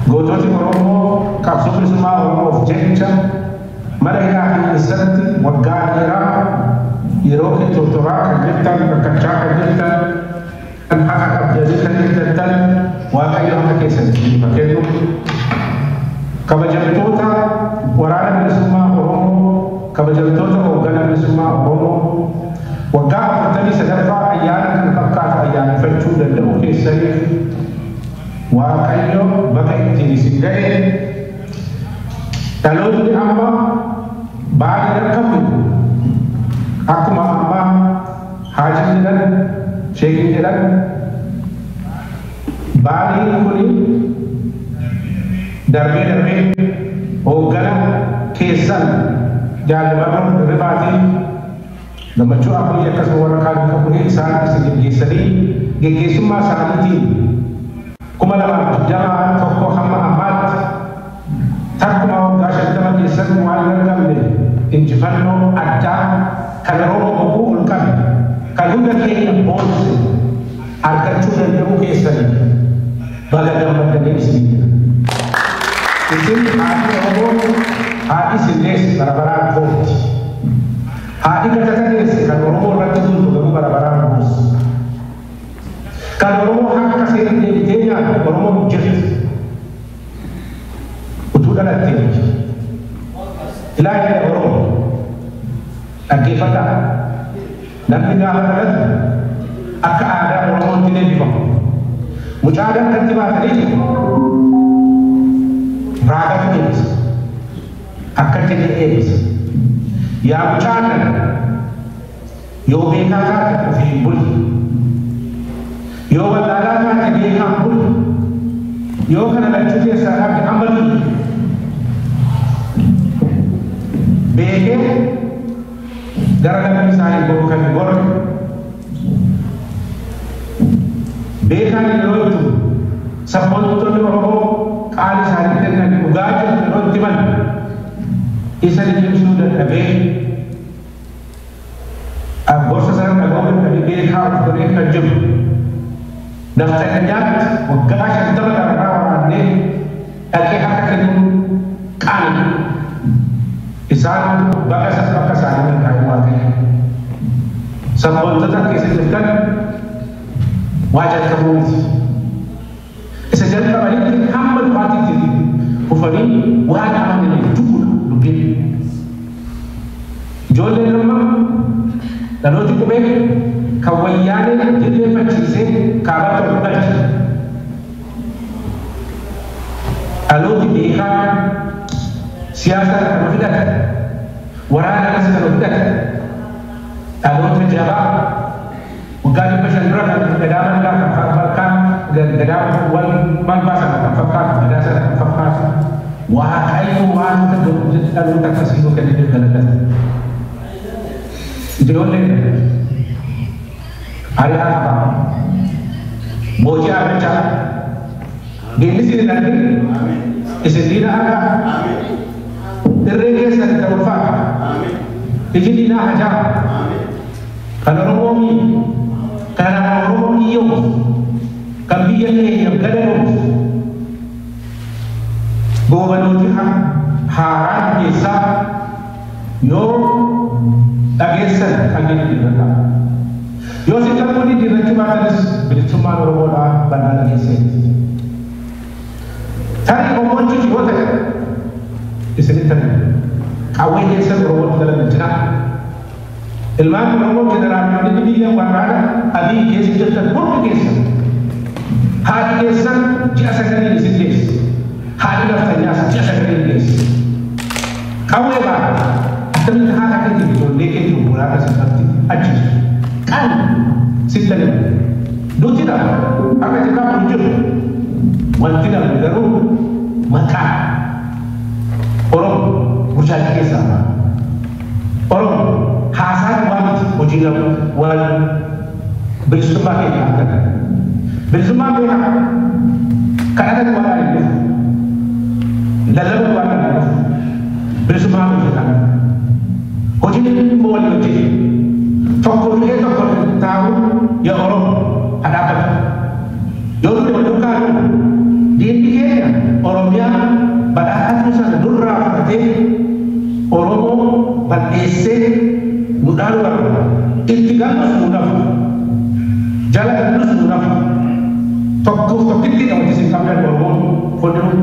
Goototi Oromoo qabsoo bilisummaa Oromoof jecha mana hidhaa keessatti waggaa dheeraa yeroo tortoraa kan jirtan, rakkachaa kan jirtan, kan haqa qabdanii kan eeggattan, Waaqayyo harka keessan isiniif haa kennu. Kabajamtoota waraana bilisummaa Oromoo, kabajamtoota hoogganaa bilisummaa Oromoo, waggaa 43ffaa ayyaana kana fakkaatu ayyaaneffachuu danda'uu keessaniif Waaqayyo baga ittiin isin ga'e. Dhaloonni amma baay'ee rakkamu akkuma amma haajiin jedhan, sheekiin jedhan, baay'een kuni darbee darbee hooggana keessan jaalladha Dirribaatiin Gammachuu Abbayyi akkasuma warra kaan kan bu'ee isaan isin geggeessanii geggeessummaa isaaniitiin 2021 hamma ammaatti takkuma waggaa 50 keessatti waan hin argamne injifannoo addaa kan Oromoo boquu ol qabe kan hunda keenya boonse argachuu danda'uu keessanii baga gammaddanii isin jira. Isin haadhi Oromoo, haadhi isin deesse bara baraan boonti. Haadhi gatata deesse kan Oromoo irratti bultu garuu bara baraan boonsi. Kan Oromoo harka seera deebitee nyaatu Oromoo jirti. Utuu dhalattee miti. Ilaahi Oromoo dhaggeeffadhaa. Namni gaafa dhalatu akka aadaa Oromootti leellifamu. Mucaa harkatti baatanii raagatu eebbisa. Akka jedhee eebbisa. Yaa mucaa kana yoo beekaa taate ofiin buli. Yoo wallaalaa taate beekaan buli. Yoo kana lachuu keessaa dhabde amma du'i. Beekee gara lammii isaa hin goru kan hin gorre. Beekaan yeroo itti sabboontonni Oromoo qaali isaanii kennan dhugaa jirtu yeroo itti himan isa liqimsuu dadhabee gorsa sana dhaga'uu dadhabee beekaa of godhee kan jiru. Nafxanyaatti waggaa 50 gararraa waraannee dhaqee harka kennuun qaani. Isaan baga bakka isaanii milkaa'e Waaqayyo. Sabboontota keessa jirtan waa jalqabuu miti. Isa jalqabanitti hamma du'aatitti fufanii waan amananiif du'uudha dubbiin. Ijoolleen amma dhalooti qubee kan wayyaanee jilbeeffachiisee kaabatti ol galche. Dhalooti beekaa siyaasa kan of hidhate, waraanaanis kan of hidhate, dhaloota jabaa waggaa 500 dura kan gadaa malkaa kan fakkaatu, gadaa malkaa sana kan fakkaatu, gadaa sana kan fakkaatu, Waaqayyo waanta dhaloota akkasii nuu kennee galata. Ijoolleen ari'aa qabaa, boojii argachaa, diinni isin hin argin, isin diina argaa, irree keessan itti ulfaata, iji diinaa hajaa, kan Oromoo miidhu, kan Oromoo hiyyoomu, kan biyya keenya gadadoomsu, goobanooti haaraan keessaa yoo dhageessan qalbii diddiirradhaa. Yoo isin qalbii diddiirrachuu baatanis bilisummaan Oromoodhaa balbala keessatti. Tarii Oromoon yoo ta'e isinitti hima. Qawwee keessan Oromootti galagalchinaa. Ilmaan Oromoo jeneraalonni biyya waraana Abiy keessa jirtan hundi keessan haadhi keessan ji'a 9 isin deessi. Haadhi naftanyaas ji'a 9 deessi. Qawwee baata. Akkamitti haadha keetii fi ijoollee keetii obbolaa keessatti ajjeesu. Qaali sitti hima. Duuti dha. Akka xiqqaa kun jiru. Wanti dhabne garuu maqaa Oromoo burjaajii keessaa ba'a. Oromoo haasaa duwwaa miti hojii lama waan bilisummaa keenya argatan. Bilisummaan beekaa kadhata duwwaadhaan hin dhufu. Lallaba duwwaadhaan hin dhufu. Bilisummaan hojjetan. Hojiin immoo walii wajjin. Tokko du'ee tokko taa'u yaa Oromoo haa dhaabbatu. Yoo du'e wal duukaa du'u diinni keenya Oromoo.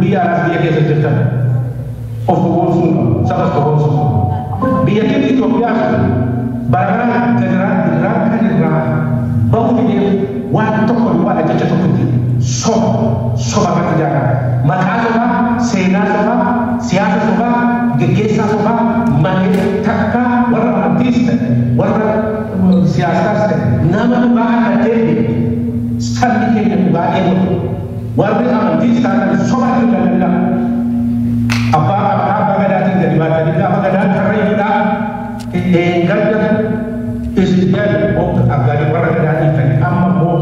Biyya alaas biyya keessa jirtan of gogoomsuu qabu, sabas gogoomsuu qabu. Biyya keenya Itoophiyaa bara bara gidiraa gidiraa kan irraa bahu fidee waan tokko duwwaa jecha tokkotti soba soba irratti ijaarama. Maqaa sobaa, seenaa sobaa, siyaasa sobaa, geggeessaa sobaa malee takka warra amantiis ta'e warra siyaasaas ta'e nama dhugaa akka ta'e sabni keenya dhugaa eeguudha. Warri amantiis taatan soba itti lallabaa. Abbaa abbaa abbaa gadaatiin gadi baatanii gaafa gadaan karrayyuudhaa eengadda isin jedhu abbaa warra gadaa dhiiftanii amma immoo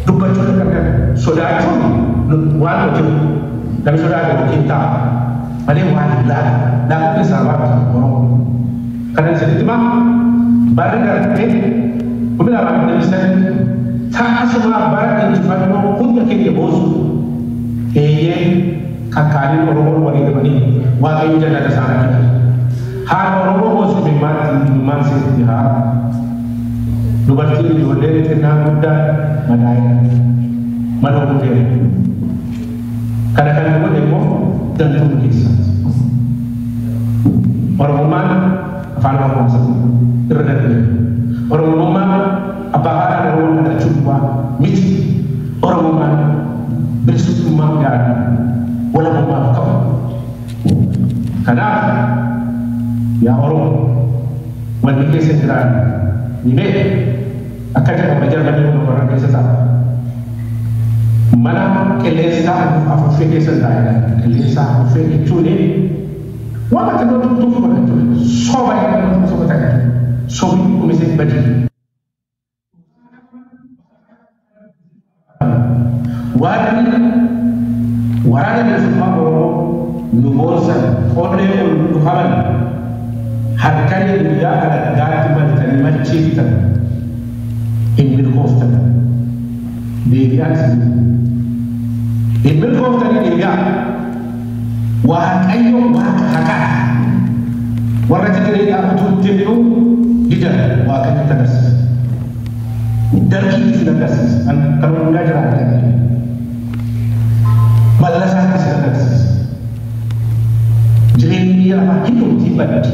dubbachuun akka sodaachuun waan hojjetu namni sodaate yookiin ta'a malee waan hin laalu laalu keessaa baatu Oromoo. Kana isinitti himaa barri darbee 2023 taasuma bara injifannoo hunda keenya boosu eeyyee kakkaaliin Oromoon wareegamanii Waaqayyo jannata isaanii kenna. Haadha Oromoo boosu mimmaan seetti haa dubartiin ijoolleen xinnaan guddaan madaa'eera. Mana guuteera. Kana kan godhe immoo gantuu keessaati. Oromummaan afaan Oromoo haasa'u irra darbee. Oromummaan abbaa haadhaan Oromoon dhalachuu duwwaa miti. Oromummaan bilisummaa gaarii walabummaaf qabu. Kanaaf yaa Oromoo wanni keessa jiraannu ni beeku akka jedhamu Jarmanii kun warra keessa ta'a. Mana qilleensaa afuuffee keessa taa'edha. Qilleensaa afuuffee jechuun waan ati tuuf godha jechuudha. Soba jedhamu soba ta'a jechuudha. Sobni dhumisee badii. Warri waraana bilisummaa Oromoo nu boonsan qollee ol dhufaman harkanii guyyaa alagaatti maltanii machiiftan hin milkooftan. Deebi'aan isin hin milkooftanii deebi'aa. Waaqayyo waaqa haqaa. Warra Tigireedhaa utuu itti himnu didan Waaqayyo itti agarsiisa. Dargii itti agarsiisa. Kan hundaa jiraatan. Mallasaatti isin agarsiisa. Jireenyi biyya lafaa hin dhumti baddi.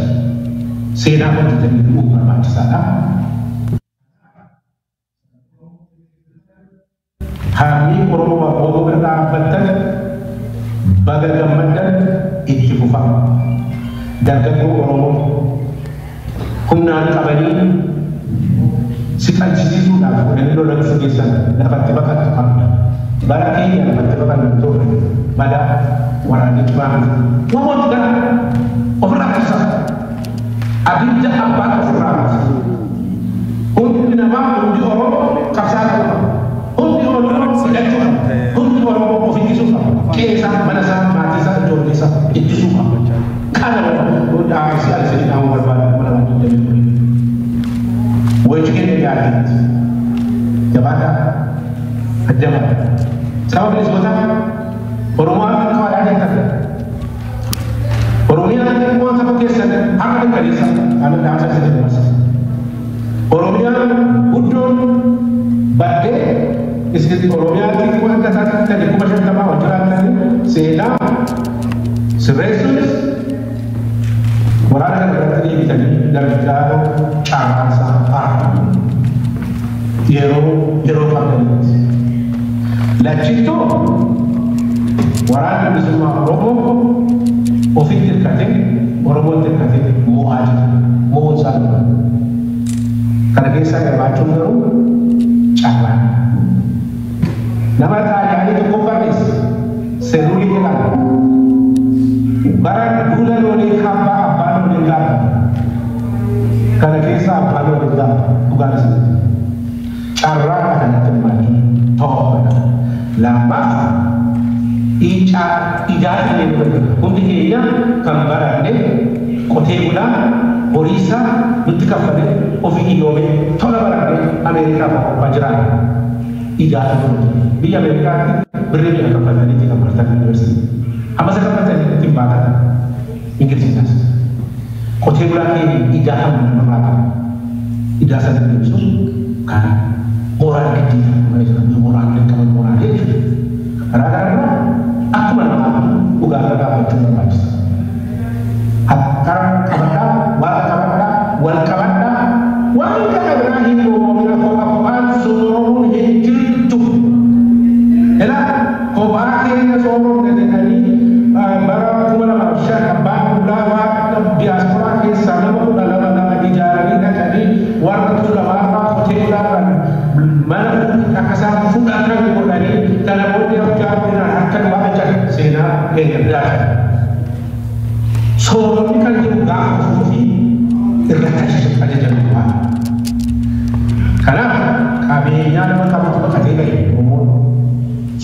Seenaa hojjetanii du'uun barbaachisaadha. Hammii Oromoo Oromoo bira dhaabbattan baga gammaddan itti fufa. Dargaggoo Oromoo humnaan qabanii si qalchisiisuudhaaf godhanii lolachuu keessan lafatti baqattu qabda. Bara keenya lafatti baqannu turre badaa waraanni cimaa miti. Wamooti gara ofirraa ibsa. Abidda abbaan ofirraa baasa. Hundi namaa hundi Oromoo qabsaa ta'uu qaba. Hundi Oromoo hidhachuu qaba. Hundi Oromoo of ittisuu qaba. Qe'ee isaa, mana isaa, maatii isaa, ijoollee isaa ittisuu qaba. Kana dhaamsi ani isin dhaamu barbaadu 2024. Wajji keenya jaarteetti. Jabaadhaa. Ajjabaadha. Saba bilisootaa Oromoo akka waadaa jettan. Oromiyaan waan saba keessan har'a dukkaneessa ani dhaamsa isin dabarsa. Oromiyaan guddoon baddee isin Oromiyaatti wanta taasisan 50,000 wal jiraatan seenaa sirreessuunis waraana kana irratti deebitanii gargaaruu caalaansaa har'a yeroo yeroo qabdanitti. Lachittuu waraanni bilisummaa Oromoo ofitti hirkatee Oromootti hirkatee mo'aa jira. Mo'uun isaa dura. Kana keessaa hirmaachuun garuu carraa. Nama Xaaliyaanii tokko barreesse Seruulii jedhama. Bara duula loonii kaabbaa abbaan loonii gaafa. Kana keessaa abbaan loonii gaafa dhugaan isinitti. Carraa kanatti hirmaachuun tokkodha. Lammaffaa ijaarsa hundi keenya kan baranne qotee bulaa horii isaa nutti kaffalee ofii hiyyoomee tola baranne Ameerikaa fi jiraan ijaarsa biyya Ameerikaatti birrii biyya kaffaltaniitti kan baratan yuunivarsiitii. Amma isa kaffaltanii ittiin baatan Ingiliziidhaas. Qotee bulaa keenya ijaarsa namarraa qaba. Ijaarsa deebisuun kan mooraan giddiidha. Mooraan qaban mooraan jechuudha. Karaa kanarraa akkuma Dhugaarra dhaabbachuun barbaachisa. Karaa qabadhaa, waaqa qabadhaa, wal qabadhaa, waan kana biraa hin goomina kopha kophaan sooromuun hin jirtu. Ilaa kophaa keenya sooromne jedhanii bara 2005 abbaan duulaa waaqa diyaasporaa keessaa nama 12 ijaaranii dhaqanii warra tuulamaarraa qotee bulaarraa mana akka isaan fudhatan godhanii kana booddee hojjaa akka du'aa jala seenaa keenya biraa. Sooromni kan jiru gaafa ofii irratti ajajamu waan. Kanaaf qabeenyaa nama qabutu baqatee bahe Oromoon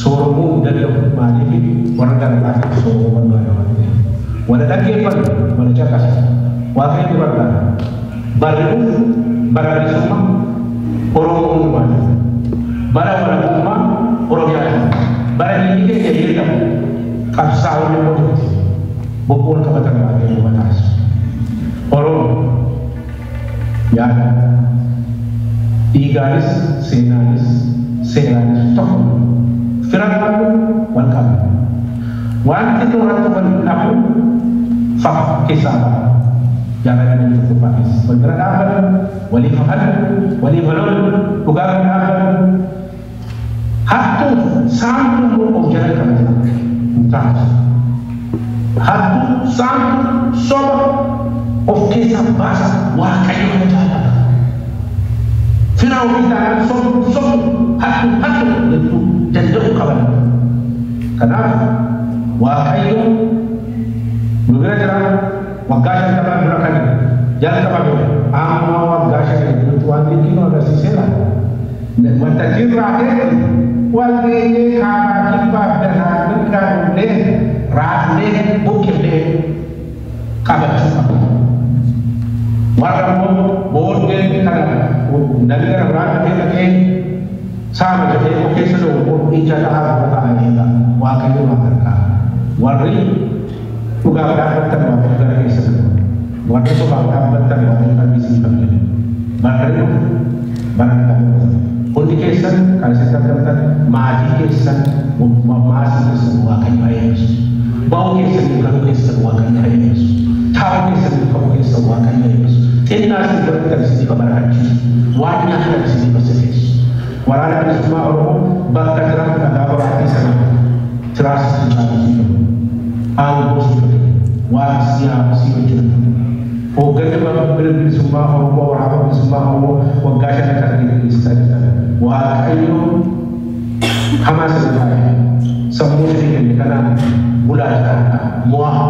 sooromuu hin danda'u maaliif warra darbaa sooromuu barbaada waan ta'eef. Wala dhaggeeffatu, wala caqasu, Waaqayyo nu gargaara. Barri dhufu bara bilisummaa Oromoo hundumaati. Bara walabummaa Oromiyaati. Bara diinni keenya beekamu qabsaa'onni mootumti. Bokkoon qabatan Waaqayyo nu taasisu. Oromoo yaada dhiigaanis seenaanis seeraanis tokko fira qabnu wal qabnu. Wanti nurratti wal dhabu fafa keessaa ba'a. Jaalala namni tokkoffaa keessa. Wal bira dhaabbannu, waliif hafallu, waliif lollu, dhugaa bira dhaabbannu. Hattuuf saamtuu immoo of jala qabatina. Hin taatu. Hattuu saamtuu soba of keessaa baasa Waaqayyo kana jaallata. Fira ofii taanaan sobu sobu hattu hattu jechuu danda'u qaban. Kanaaf Waaqayyo nu bira jira waggaa 50 dura kan jalqabame amma waggaa 5 gidduutti waan dinqii nu agarsiiseera. Wanta jirraa ta'e wal geenyee kaabaa kibbaaf danaa mirgaa dhufnee raafnee buqqifnee qabachuu qabna. Warra immoo booddee kana namni gara biraa dhufee dhaqee saama jedhee of keessa dhowwu immoo ija dhahaa dura ta'aniidha. Waaqayyo nu gargaara. Warri dhugaaf dhaabbattan Waaqayyo gara keessa jiru. Warri sobaaf dhaabbattan Waaqayyo qalbii isiniif haa kennu. Barri dhufu bara nagaa dhufu. Hundi keessan kan isin argamtan maatii keessan maasii keessan Waaqayyo haa eebbisu. Ba'uu keessan galuu keessan Waaqayyo haa eebbisu. Taa'uu keessan ka'uu keessan Waaqayyo haa eebbisu. Xinnaa isin godhattan isiniif haa barakachiisu. Waan nyaatan isiniif haa sirreessu. Waraana bilisummaa Oromoo bakka jiran dhagaa boraatii sana tiraas caalu siif kennu. Aangoo siif kennu. Waan siyaa si hojjetu. Hoogganni bilisummaa Oromoo waraana bilisummaa Oromoo waggaa 5 kan geggeessaa jirtan. Waaqayyo hamaa sana taa'e sammuu isinii kenne kanaan bulaa jiraadhaa mo'aa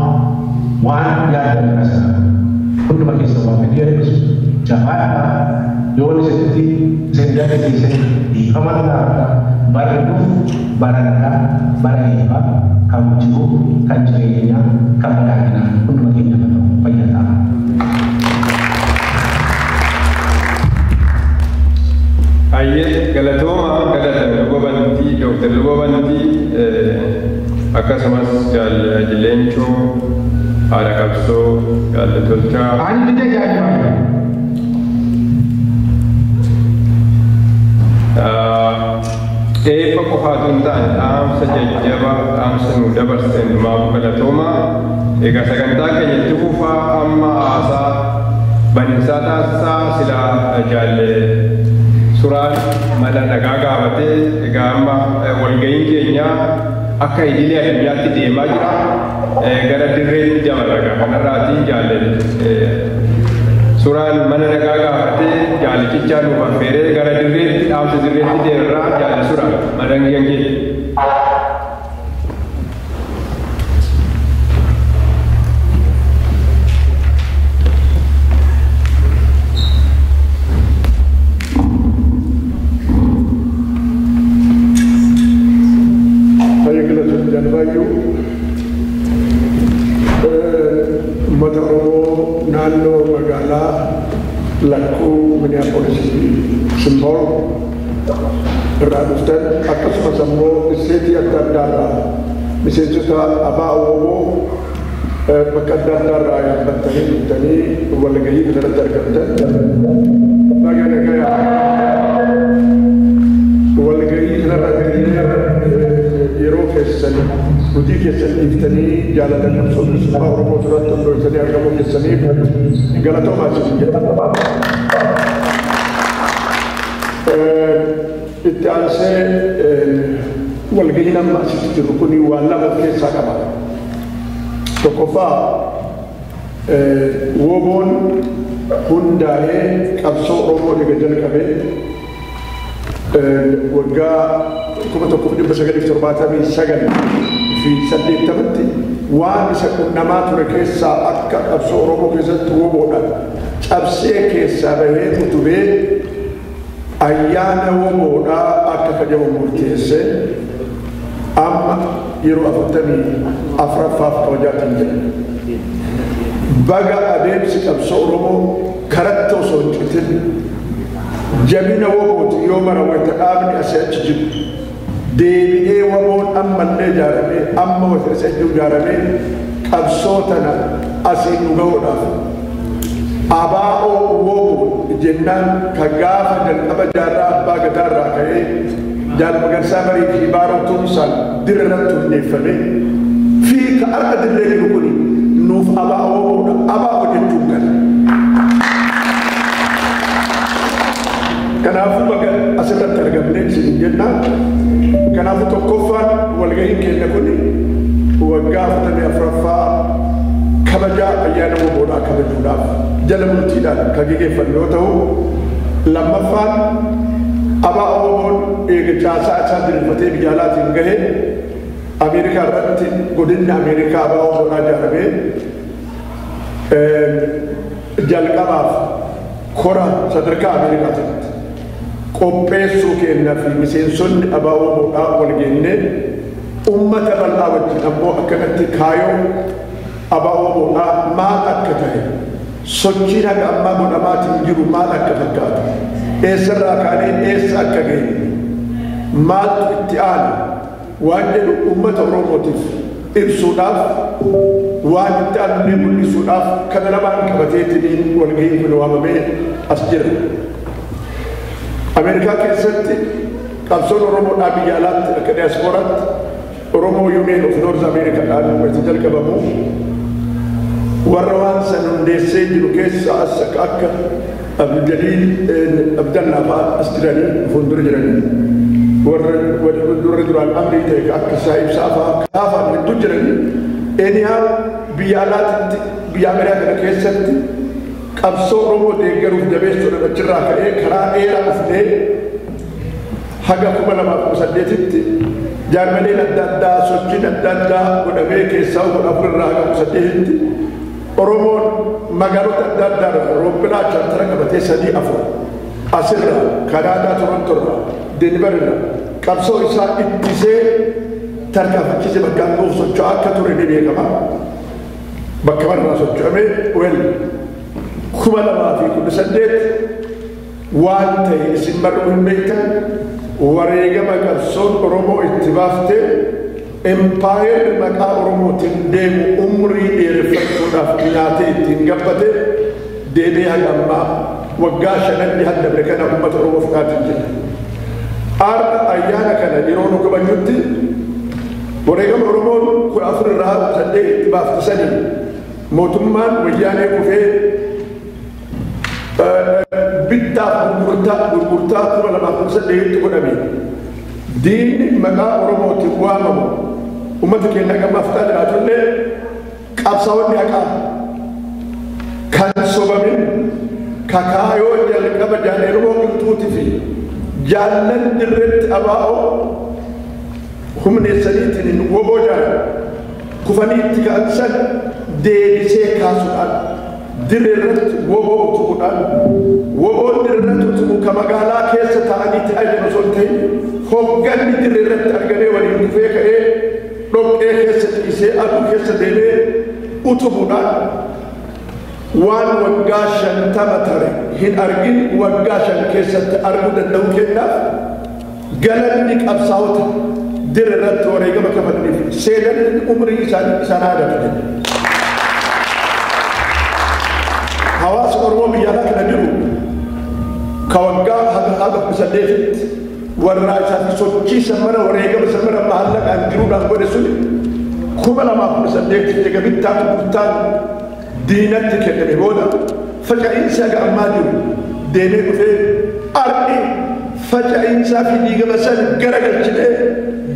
waan yaaddan kana sana hunduma keessa Waaqayyo eebbisu jabaadhaa yoo isinitti isin jaallatisiise dhiifama gaafadhaa barri dhufu bara nagaa bara eebbaa kan jiru kan jireenyaa kan badhaadhinaa hunduma keenya akka ta'u fayyaa ta'a. Ayyee galatooma galata Luba Bantii Dooktar Luba Bantii akkasumas Jaal Leencoo haadha qabsoo Jaal Tolchaa. Ani biyya jaajibaa. Eebba qofaatu hin taane dhaamsa jajjabaa dhaamsa nu dabarse hundumaaf galatooma. Egaa sagantaa keenya itti fufaa amma haasaa baninsaa taasisaa silaa jaalle suraan mana nagaa gaafatee egaa amma walga'iin keenya akka idilee addunyaatti deemaa jira. Gara dirreetti dabarra kanarraatiin jaalle suraan mana nagaa gaafatee jaallicichaa nuuf affeeree gara dirreetti dhaamsa dirreetti deemarraa jaalle suraan mana gangee. Uummata Oromoo naannoo magaalaa lakkuu Minneapolis Simbool irraa dhuftan akkasumas ammoo isteetii adda addaarraa miseensota ABO Oromoo bakka adda addaarraa yaabbattanii dhuftanii walgahii kanarratti argamtan. Baga nagayaa walgahii kanarratti yeroo Keessan hojii keessan dhiiftanii jaalala qabsoo bilisummaa Oromoo duratti hundoftanii argamuu keessaniif galatoomaa isin jedha. Itti aansee walgahiin amma asitti jiru kun waan lama of keessaa qaba. Tokkoffaa, WBOn hundaa'ee qabsoo Oromoo erga jalqabee waggaa 1979 fi 80tti waan isa qunnamaa ture keessaa akka qabsoo Oromoo keessatti WBOdhaan cabsee keessaa bahee utubee ayyaana WBOdhaa akka kajamu murteesse amma yeroo 44ffaaf kabajaatiin jira. Baga adeemsi qabsoo Oromoo karatti osoo hin citin jabina WBOti yoo mara wayita dhaabni asii achi jiru deebi'ee WBOn ammallee ijaaramee amma wayita asii achi ijaaramee qabsoo tana asiin nu gahuudhaaf ABO WBO jennaan ka gaafa jalqaba jaarraa abbaa gadaarraa ka'ee Jaal Magarsaa Barii fi Baaroo Tumsaan dirra irratti hundeeffame fi ka har'a dirree jiru kuni nuuf ABO WBOdha. ABO jechuun kana. Kanaafuu baga asirratti argamne isin jenna. Kanaafuu tokkoffaan walgahiin keenya kuni waggaa 44ffaa kabajaa ayyaana WBOdhaa kabajuudhaaf jala bultiidhaan kan gaggeeffannu yoo ta'u, lammaffaan ABO WBOn eega caasaa isaa diriirfatee biyya alaatiin gahee Ameerikaa irratti godinni Ameerikaa ABO WBOdhaa ijaaramee jalqabaaf kora sadarkaa Ameerikaatti qopheessuu keenyaa fi miseensonni ABO WBOdhaa wal geennee ummata bal'aa wajjin ammoo akkanatti kaayoo ABO WBOdhaa maal akka ta'e, sochiin haga ammaa godhamaatiin jiru maal akka fakkaatu, eessarraa kaanee eessa akka geenye, maaltu itti aanu waan jedhu ummata Oromootiif ibsuudhaaf, waan itti aanullee mul'isuudhaaf kana lamaan qabateetiin walgahiin kun waamamee as jira. Ameerikaa keessatti qabsoon Oromoodhaa biyya alaatti akka diyaaspooraatti Oromoo Union of North America dhaan wayita jalqabamu warra waan san hundeessee jiru keessa as akka Abdul Abdallaa fa'aa as jiranii fuuldura jiranii, warra warra duraan amrii ta'e akka Saayibsaa fa'aa kaafaan hedduu jiranii. Eniyaa biyya alaatti biyya Ameerikaa kana keessatti qabsoo Oromoo deeggaruuf jabeessuudhaan achirraa ka'ee karaa dheeraa dhufnee haga 2018tti jaarmaleen adda addaa sochiin adda addaa godhamee keessaa 14 irraa haga 18tti Oromoon magaalota adda addaa irraa roobilaa chartara qabatee sadii afur asirraa Kanaadaa Torontorraa Denverirraa qabsoo isaa ittisee tarkaanfachiisee bakka aangoof socho'aa akka ture ni beekama. Bakka barraa socho'amee wel 2018 waan ta'e isin barruu hin beektan, wareegama qabsoon Oromoo itti baaftee empaayerri maqaa Oromootiin deemu umrii dheereffachuudhaaf nyaatee ittiin gabbate deebi'ee haga ammaa waggaa shanan dhihan dabre kana uummata Oromoo fudhaatiin jira. Har'a ayyaana kana yeroo nu kabajnutti wareegama Oromoon 14 irraa 8 itti baafte sanii mootummaan wayyaanee kufee bittaaf gurgurtaa 2018tti godhame. Diinni maqaa Oromootiin waamamu uummata keenya gammaaf jiraatullee qabsaa'onni haqaa kan sobamin kakaayoo jalqaba jaalalmoo qilxuutii fi jaallan dirreetti ABO humneessaniitiin WBO jaalan kufanii itti ka'an san deebisee kaasuudhaan dirree irratti WBO utubuudhaan, WBOn dirree irratti utubu ka magaalaa keessa ta'aniitti ajajan osoo hin ta'in hogganni dirree irratti argamee waliin dhufee ka'ee dhoqqee keessa ciisee aduu keessa deemee utubuudhaan waan waggaa 50 tare hin argin waggaa 5 keessatti arguu danda'u kennaaf galanni qabsaa'ota dirree irratti wareegama kafalaniif seenan umrii isaanii isaan aadatu jedhe. Hawaasa Oromoo biyya alaa kana jiru ka waggaa haga 18tti Warra isaa sochii samara wareegama samara maallaqaan jiruudhaan godhe sun 2018 eega bittaa gurgurtaan diinatti kenname booda faca'iinsa haga ammaa jiru deemee dhufee ar'i faca'iinsaa fi diigama san gara galchinee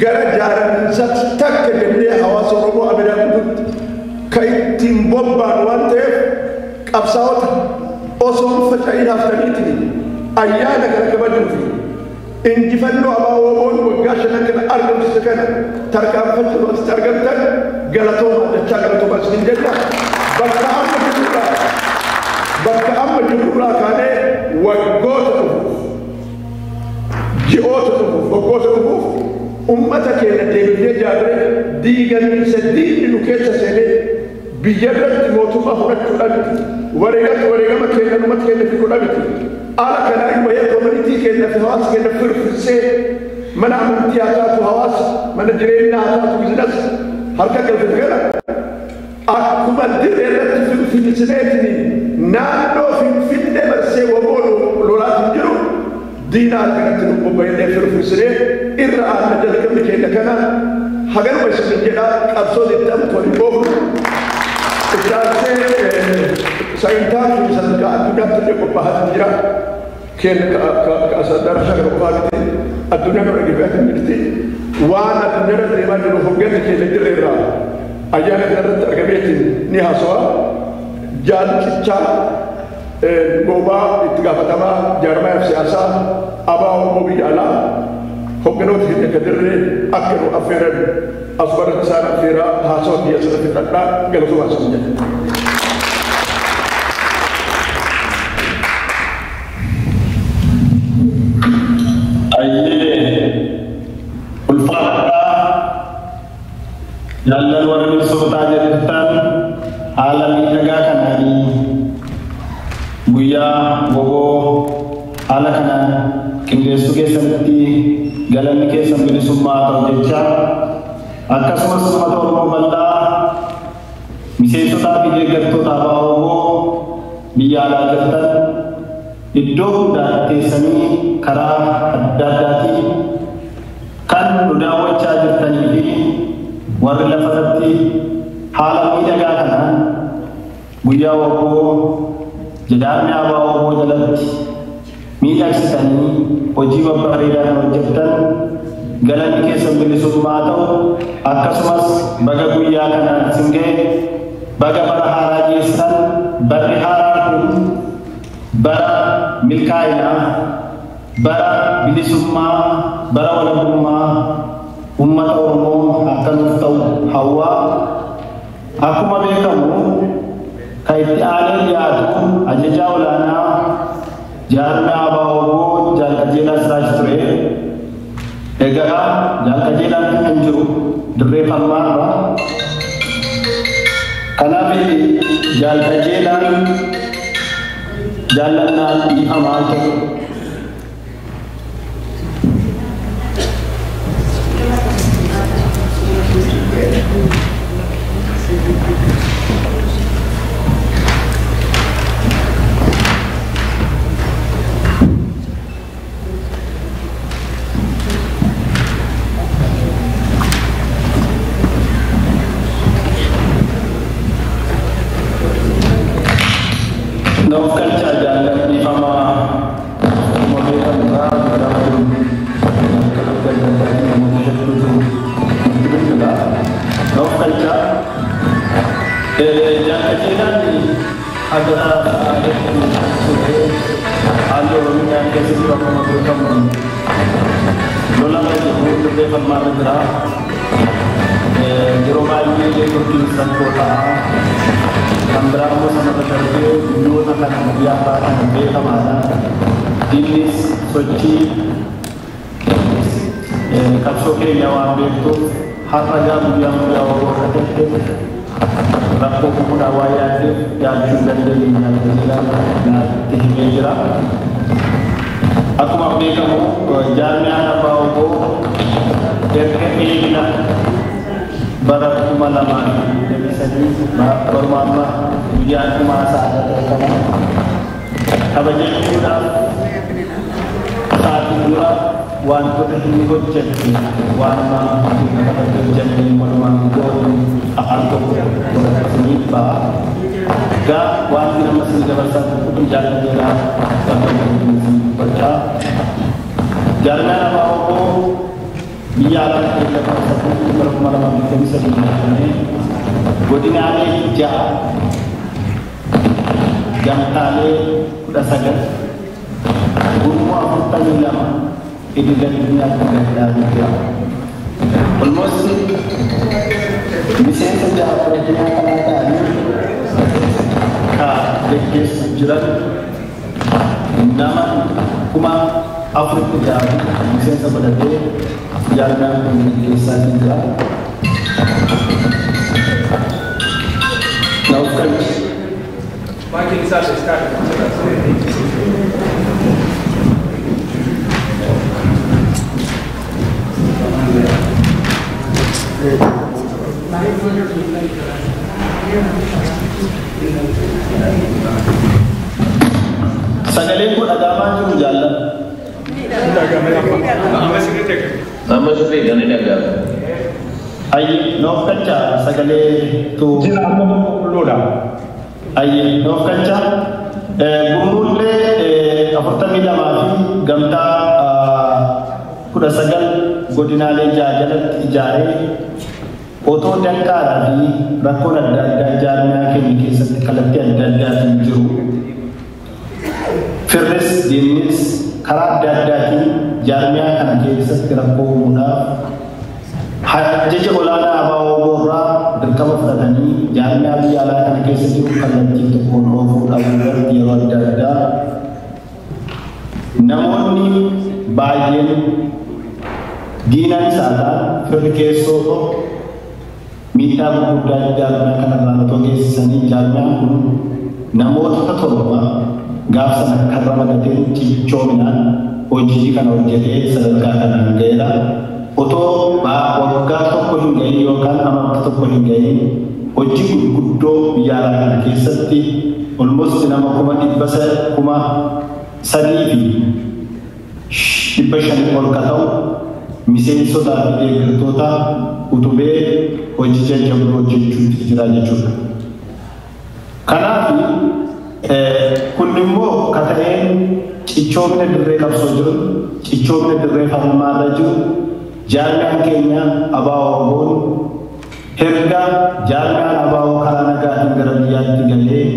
gara jaaramiinsaatti takka jennee hawaasa Oromoo Ameerikaa guutuutti kan ittiin bobba'an waan ta'eef qabsaa'ota osoo hin faca'in haftaniitiin ayyaana kana kabajuu fi injifannoo ABO-WBOn waggaa shanan kana argamsiise kana tarkaanfachuu asitti argamtan galatoomaa jechaa galatoomaa isiniin jenna. Bakka amma jirrurraa kaanee waggoota dhufuuf ji'oota dhufuuf waggoota dhufuuf ummata keenya deebifnee ijaarree diigamiinsa diinni nu keessa seenee biyya irratti mootummaa fudhachuudhaan wareegama keenya uummata keenya fiduudhaan miti. Ala kanaa bahee koominitii keenya fi hawaasa keenya firfirsee mana amantii haa taatu hawaasa mana jireenyaa haa taatu bizinas harka galfate kana akkuma dirree irratti finfinsineetiin naannoo Finfinnee marsee WBO lolaatiin jiru diina harkanatti nu bobba'inee firfirsinee irra aanna jalqabni keenya kana haganuma isin jedhaa qabsoon itti amtu waliin oofnu. Itti sagantaa fi sadarkaa addunyaatti illee qophaa'aa jira. Keenya adarashaa kana qofaa miti addunyaa kana dhaggeeffachaa jirti. Waan addunyaa irra deemaa jiru hogganni keenya dirree irraa ayyaana kana irratti argameetiin ni haasawa. Jaallichaa goobaa itti gaafatamaa jaarmayaa siyaasaa ABO-WBO biyya alaa hogganoota keenya akka dirree akka nu affeeran as barra isaan affeeraa haasawa biyya sana fixadhaa galatoomaa isin jedha. Ayyee ulfaadhaa jaallan warri milisootaa jirtan haala miidhagaa kanaanii guyyaa WBO haala kanaan qindeessuu keessatti galanni keessan bilisummaa ta'u jecha akkasumas uummata Oromoo bal'aa miseensotaa fi deeggartoota ABO-WBO biyya alaa jirtan iddoo hundaa teessanii karaa adda addaatiin kan nu daawwachaa jirtanii fi warri lafarratti haala miidhagaa kanaan guyyaa WBO jaarmiyaa ABO-WBO jalatti miidhagsitanii hojii babbareedaa kan hojjettan galanni keessan bilisummaa ta'u akkasumas baga guyyaa kanaan isin ga'e baga bara haaraa geessan barri haaraan kun bara milkaa'inaa bara bilisummaa bara walabummaa uummata Oromoo akka nuuf ta'u hawwaa. Akkuma beekamu kan itti aanee dhiyaatu ajajaa olaanaa jaarmiyaa ABO-WBO Jaal Qajeelaa Siraaj ture. Egaa Jaal Qajeelaan kan jiru dirree falmaarra. Kanaaf Jaal Qajeelaan jaallannaan dhiifamaa ta'u. Noof galchaa jaallan dhiifamaa akkuma beekamu Noof galchaa Jaal Qajeelaan haga haalli Oromiyaan keessa jiru akkuma beekamu lola jiru dirree falmaarra jira. Yeroo baay'ee turtiin rakkoo ta'a. Kan biraa immoo sanarra darbee biyyoota kana biyya abbaa kana beekamaadha. Diinnis sochii qabsoo keenya waan beektuuf har'a gaa guyyaa guyyaa warra ta'e rakkoo kufuudhaan waan yaaddeef yaadchuu hin dandeenye natti himee jira. Akkuma beekamu jaarmiyaan ABO-WBO erga eegina bara 2023 baruma amma guyyaa dhumaa sa'aadha ta'e kana kabajachuudhaaf sa'aatii dura Wantoota inni hojjette waanuma irratti hojjenne walumaan goonu afaan tokko godhatanii ba'a. Egaa wanti nama isin dabarsaa jiru kun jaallateera wanta isin dubbachaa. Jaarmiyaan Afaan Oromoo biyya alaatti eeggatu bara 2023 ijaaramee godinaalee 6 gamtaalee 19 gurmuu 42 idil addunyaatti gargaaruu jira. Almost miseensa ja'a addunyaa kanaa ta'anii ka geggeessu jiran nama 4,000tti jaaru miseensa godhatee jaarmiyaan kun geggeessaa jira. Naaf galchi. Sagaleen kun dhaga'amaa jiru jaalladha. Amma sirriidha ni dhaga'ama. Ayyi noof kacha sagalee tu. Jira amma qulqulluudha. Ayyi noof kacha gurmuullee 42 fi gamtaa 19 godinaalee 6 jalatti ijaaree otoo danqaaraa fi rakkoon adda addaa jaarmiyaa keenya keessatti kallattii adda addaatiin jiru. Firris diinnis karaa adda addaatiin jaarmiyaa kana keessatti rakkoo uumuudhaaf ajaja olaanaa ABO irraa dirqama fudhatanii jaarmiyaa biyya alaa kana keessa jiru kallattii tokkoon oofuudhaaf irratti yeroo adda addaa namoonni baay'een diinaan isaa ta'an firri keessoo miidhaa gurguddaa jaarmiyaa kanarraan otoo geessisanii jaarmiyaan kun namoota 7 gaaf sana kan ramadateen cichoominaan hojii kana hojjetee sadarkaa kanaan ga'eera. Otoo waggaa tokko hin ga'iin yookaan amanta tokko hin ga'iin hojii gurguddoo biyya alaa kana keessatti almost nama 3,500 ol ka ta'u miseensotaa fi deeggartoota utubee hojii jajjabduu hojjechuutti jira jechuudha. Kanaaf kun immoo ka ta'een cichoomina dirree qabsoo jiru, cichoomina dirree falmaarra jiru, jaarmiyaan keenya ABO Oboon erga jaarmiyaan ABO karaa nagaatiin gara biyyaatti galee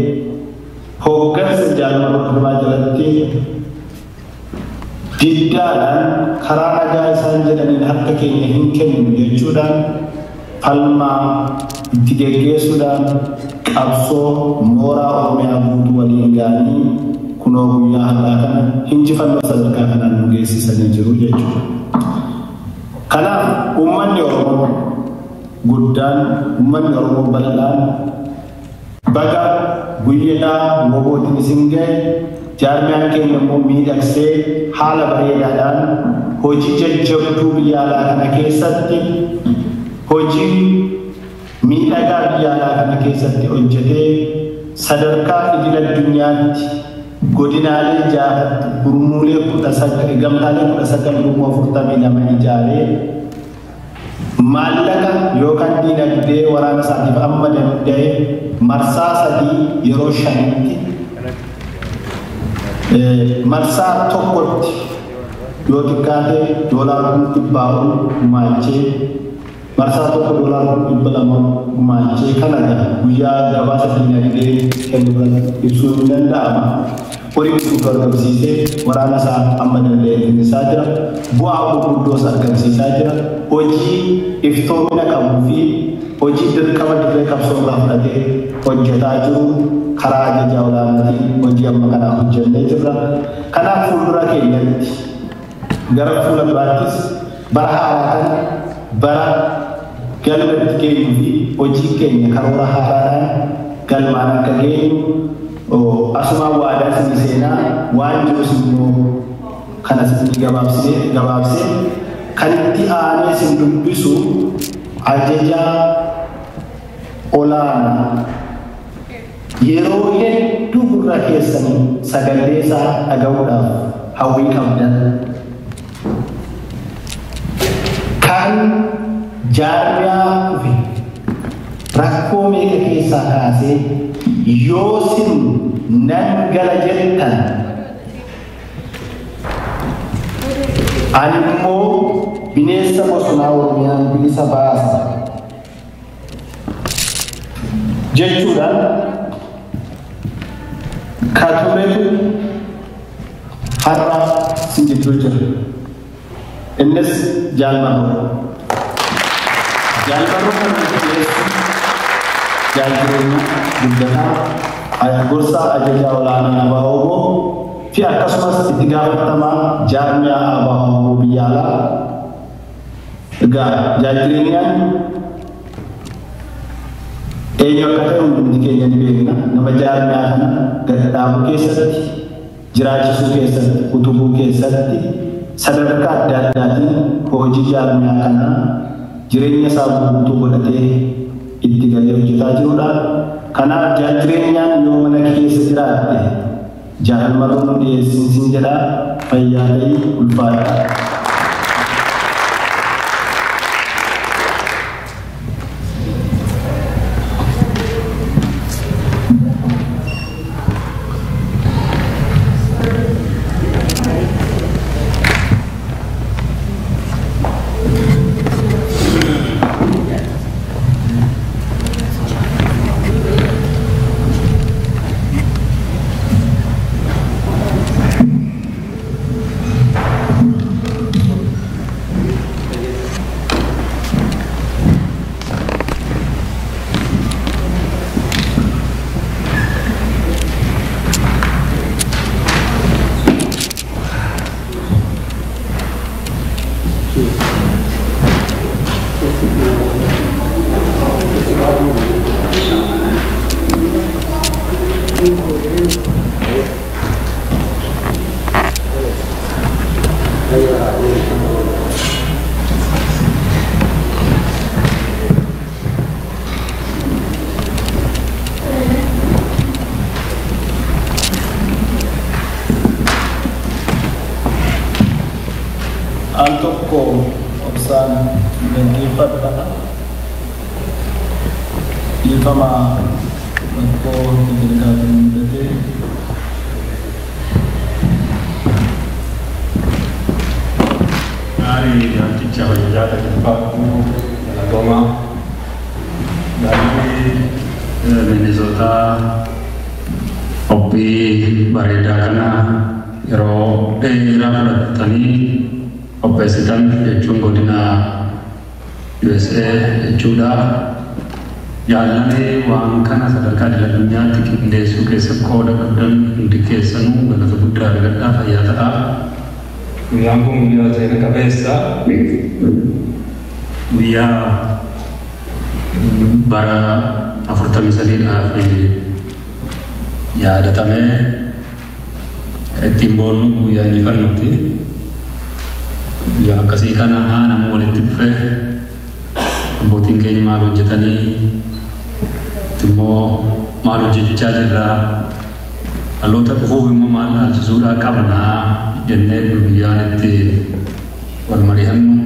hooggansa jaarmaa Oromoo jalatti diddaadhaan karaa nagaa isaan jedhaniin harka keenya hin kenninu jechuudhaan falmaa itti geggeessuudhaan qabsoo mooraa Oromiyaa guutuu waliin ga'anii kunoo guyyaa har'aa kana injifannoo sadarkaa kanaan nu geessisanii jiru jechuudha. Kanaaf uummanni Oromoo guddaan, uummanni Oromoo bal'aan baga guyyaa wobootiin isin ga'e jaarmiyaan keenya immoo miidhagsee haala bareedaadhaan hojii jajjabduu biyya alaa kana keessatti hojii miidhagaa biyya alaa kana keessatti hojjetee sadarkaa idil addunyaatti godinaalee 6 gurmuulee 19 gamtaalee 19 gurmuu 42 ijaaree maallaqa yookaan diinagdee waraana isaatiif amma danda'e marsaa 3 yeroo 5tti marsaa 1tti yoo xiqqaate $100 ol gumaachee marsaa 1 $200 gumaachee kana guyyaa gabaasa diinagdee kennuu ibsuun ni danda'ama. Horii gurguddoo argamsiisee waraana isaa amma danda'e kennisaa jira. Bu'aa gurguddoos argamsiisaa jira. Hojii iftoomina qabuu fi hojii dirqama dirree qabsoo irraa fudhatee hojjetaa jiru karaa ajajaa olaanaatiin hojii amma kanaa hojjennee jirra. Kanaaf fuuldura keenyatti gara fuula duraattis bara haaraa kana bara galmatti keenyuu fi hojii keenya karoora haaraadhaan galmaan akka geenyu asumaan waadaa isinii seenaa waan jirus immoo kana isinii gabaabsee kan itti aanee isin dubbisu ajajaa olaanaa yeroo hedduu gurra keessanii sagalee isaa dhaga'uudhaaf hawwii qabdan. Kan jaarmiyaa kufe rakkoo meeqa keessaa kaasee yoo sin nan gala jettan ani immoo bineensa bosonaa Oromiyaan bilisa baasa jechuudhaan ka turetu har'a sin gidduu jira. Innis Jaal Marroo. Jaal Marroo kan nuti dhiyeessu Jaal Jireenya Guddataa gorsaa ajajaa olaanaa ABO fi akkasumas itti gaafatamaa jaarmiyaa ABO biyya alaa. Egaa Jaal Jireenyaan eenyu akka ta'e hundi keenya ni beekna. Nama jaarmiyaa kana gad dhaabuu keessatti, jiraachisuu keessatti, utubuu keessatti sadarkaa adda addaatiin hojii jaarmiyaa kanaa jireenya isaa guutuu godhatee itti galee hojjetaa jirudha. Kanaaf Jaal Jireenyaan yoo mana keessa jiraatte Jaal Marroon nu dhiyeessin sin jedha. Fayyaa ta'ii, ulfaadha. Al tokko obsaan dhaggeeffadha. Dhiifama rakkoo teeknikaatiin mudate. Gaarii namticha hojjechaa tajaajilu galatoomaa. Gaarii Minnesota qophii bareedaa kana yeroo dheeraa fudhatanii qopheessitan jechuun godina USA jechuudha. Jaallatee waan kana sadarkaa idil addunyaatti qindeessuu keessa qooda qabdan hundi keessanuu galata guddaa argadhaa, fayyaa ta'aa. Guyyaan kun guyyaa seena qabeessa. Guyyaa bara 43dhaaf yaadatamee ittiin boonnu guyyaa injifannuuti. Guyyaa akkasii kana nama walitti dhufee abbootiin keenya maal hojjetanii immoo maal hojjechaa jirraa dhaloota dhufuuf immoo maal dhaalchisuudhaa qabnaa jennee guyyaan itti wal mari'annu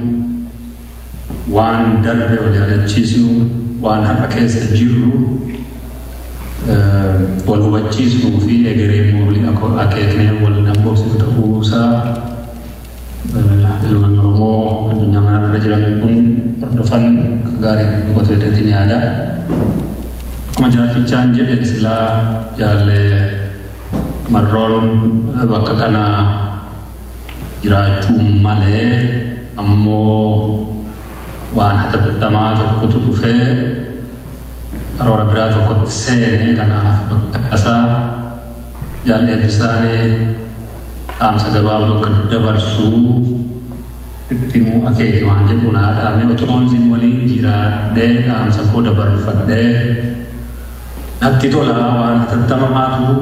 waan darbe wal yaadachiisnu waan har'a keessa jirru wal hubachiisnuu fi egeree immoo walii akeeknee wal damboobsinu ta'uusaa ilmaan Oromoo addunyaa kanarra jiran kun hordofan gaarii gosa hedduutiin yaada. Akkuma jaallichaan jedhe silaa jaallee Marroon bakka kana jiraachuu malee ammoo waan hatattamaa tokkotu dhufee karoora biraa tokkotti seenee kanaaf bakka isaa jaallee Eebbisaanii dhaamsa gabaabaa akka dabarsuu ittimuu akeeke waan jedhu naa dhaame otoon isin waliin jiraadhee dhaamsa koo dabarfadhee natti tola waan hatattamamaatu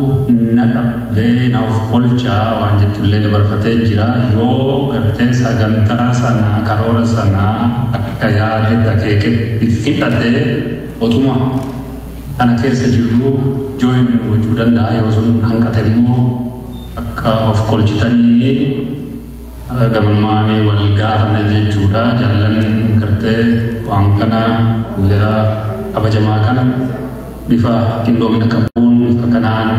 na qabdee na of olchaa waan jettullee dabarfatee jira yoo gartee sagantaa sanaa karoora sanaa akka yaadetti akeeketti fixatee otuma kana keessa jirru jooyin gochuu danda'a yoo sun hanqate immoo akka of kolchitanii Gamanumaan wal gaafanna jechuudha. Jaallan gartee waan kana guyyaa kabajamaa kana bifa qindoomina qabuun bifa kanaan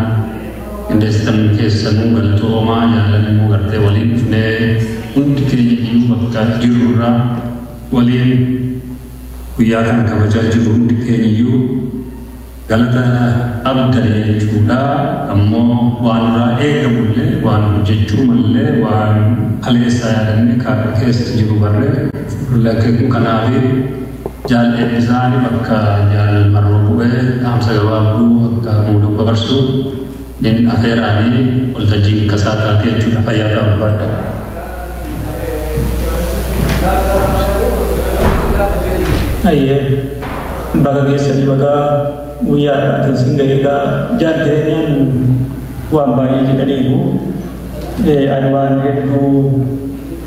qindeessitan keessanuu galatoomaa. Jaallan immoo gartee waliin dhufnee hundi keenya iyyuu bakka jirrurraa waliin guyyaa kana kabajaa jirru hundi keenya iyyuu galata abdan jechuudha. Ammoo waan irraa eegamullee waan hojjechuu mallee waan kaleessaa yaadannee kaarra keessa jiru barree kanaaf jaal eebbisaani bakka jaal marroo bu'ee dhaamsa gabaabduu akka muuduu dabarsu nin afeeraanii waltajjii kasaa taate jechuudha. Fayyaa ta'uu barbaada. Ayyee baga geessanii baga guyyaa har'aatiin sin ga'e. Egaa jaal jireenyaan waan baay'ee jedhaniiru. Ani waan hedduu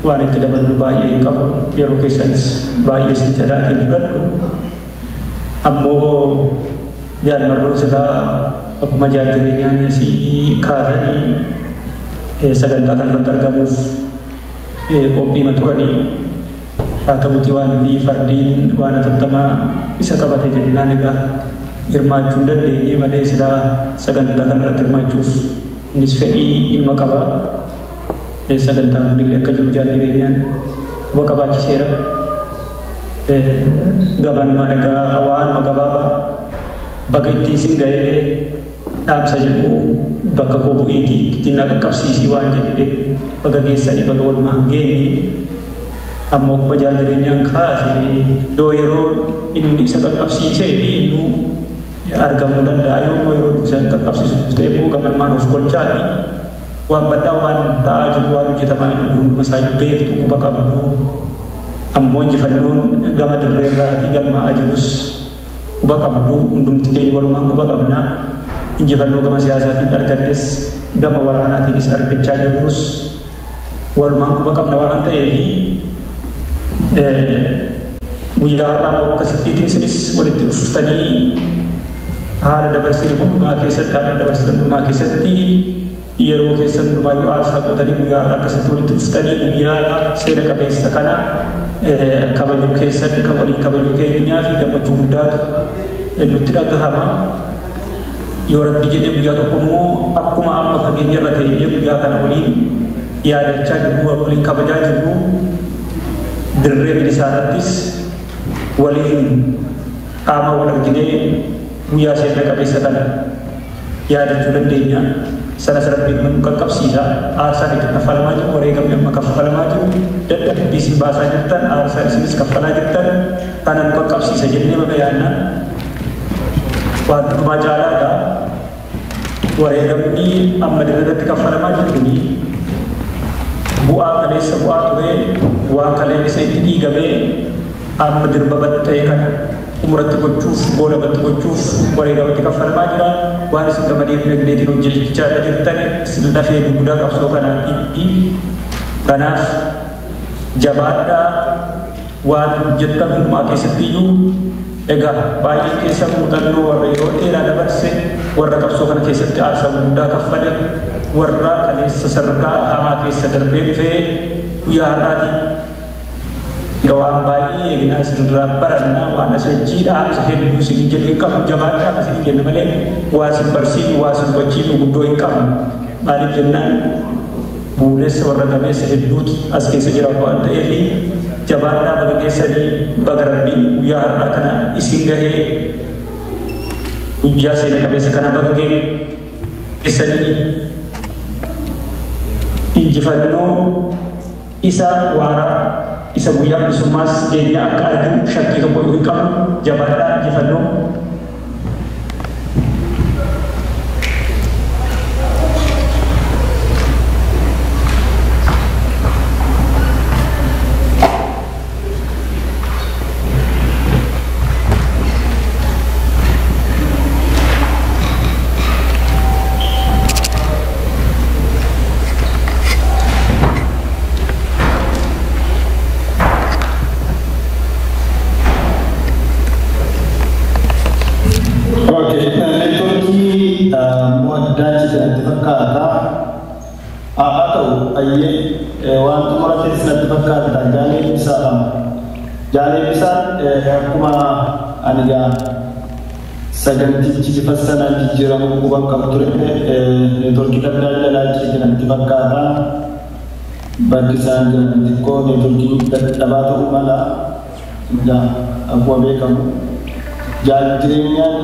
waan itti daballu baay'ee hin qabu. Yeroo keessanis baay'ee sin jedhaatiin fudhadhu. Ammoo jaal marroo silaa akkuma jaal jireenyaan si kaasanii sagantaa kanarratti argamuuf qophiima turanii haa ta'uuti waan fi fardiin waan atattamaa isa qabate jennaan egaa hirmaachuu hin dandeenye malee silaa sagantaa kanarratti hirmaachuuf innis fedhii dhimma qaba. Sagantaan kunillee akka jiru jaal jireenyaan quba qabaachiseera. Gabanumaan egaa waanuma gabaabaa baga ittiin sin ga'ee dhaamsa jedhu bakka koo bu'iitii ittiin na qaqqabsiisii waan jedhe baga geessanii baga walumaan geenye. Ammoo akkuma jaal jireenyaan kaase iddoo yeroo inni isa qaqqabsiisee fi inni argamuu danda'a. Yommuu yeroo isa qaqqabsiisu ta'e immoo gabanumaan of golchaati. Waan baddaa waan ta'aa jiru waan hojjetamaa jiru hunduma isaa beektu quba qabdu. Ammoo injifannoon gama dirreerraatii galmaa'aa jirus quba qabdu hundumti keenya walumaan quba qabna. Injifannoo gama siyaasaatiin argannes gama waraanaatiinis argachaa jirrus walumaan quba qabna waan ta'eef guyyaa har'aa akkasittiin isinis walitti dhuftanii haala dabarsine hundumaa keessatti haala dabarsine hundumaa keessatti yeroo keessan hundumaa yoo aarsaa gootanii guyyaa har'aa akkasitti walitti dhuftanii guyyaa seera qabeessa kana kabajuu keessatti kan waliin kabajuu keenyaa fi gammachuu guddaatu nutti dhagahama. Yoo rabbi jedhee guyyaa tokko immoo akkuma amma fageenya irra ta'ee guyyaa kana waliin yaadachaa jirru waliin kabajaa jirru dirree bilisaa irrattis waliin qaama wal arginee guyyaa seera qabeessa kana yaadachuu dandeenya. Sanas rabbiin nu qaqqabsiisa. Aarsaan itti kaffalamaa jiru, wareegamni amma kaffalamaa jiru, dadhabbii isin baasaa jirtan, aarsaa isinis kaffalaa jirtan kana nu qaqqabsiisa jennee baga yaadna. Waan hundumaa caalaadha. Wareegamni amma dirreerratti kaffalamaa jiru kuni bu'aa kaleessa bu'aa ture, waan kaleessa itti dhiigamee amma dirba baxxee kana umuratti gochuuf, goolabatti gochuuf wareegamatti kaffalamaa jira. Waan isin gama dinagdeetiin hojjechaa jirtan isin lafee guddaa qabsoo kanaatiifi. Kanaaf jabaadhaa waan hojjettan hundumaa keessatti iyyuu egaa baay'een keessa muuxannoo warra yeroo dheeraa dabarse warra qabsoo kana keessatti aarsaa guddaa kaffale warra kaleessa sadarkaa hamaa keessa darbee dhufee guyyaa har'aati. Egaa waan baay'ee eegnaa isinirraa barannaa waan asajjii dhaamsa hedduu isin jedhu hin qabnu jabaadhaa isin jenna malee waa isin barsiifnu waa isin hubachiifnu guddoo hin qabnu. Maaliif jennaan buuleessa warra gameessa hedduutu as keessa jira waan ta'eef jabaadhaa baga geessanii baga rabbiin guyyaa har'aa kana isin gahee guyyaa seena qabeessa kana baga geessanii injifannoo isa waaraa isa guyyaa bilisummaas keenya akka arginu shakkii tokko hin qabnu jabaadhaa injifannoo. Waan xumurates natti fakkaata jaalee ibsaadha. Jaalee ibsaan akkuma ani gaa sagantichi bifa sanaan jijjiiramuu quban qabu ture neetworkii daldala jalaa ciise natti fakkaata. Bakki isaan jiran xiqqoo neetworkii dadhabaa ta'uu mala. Akkuma beekamu jaal jireenyaan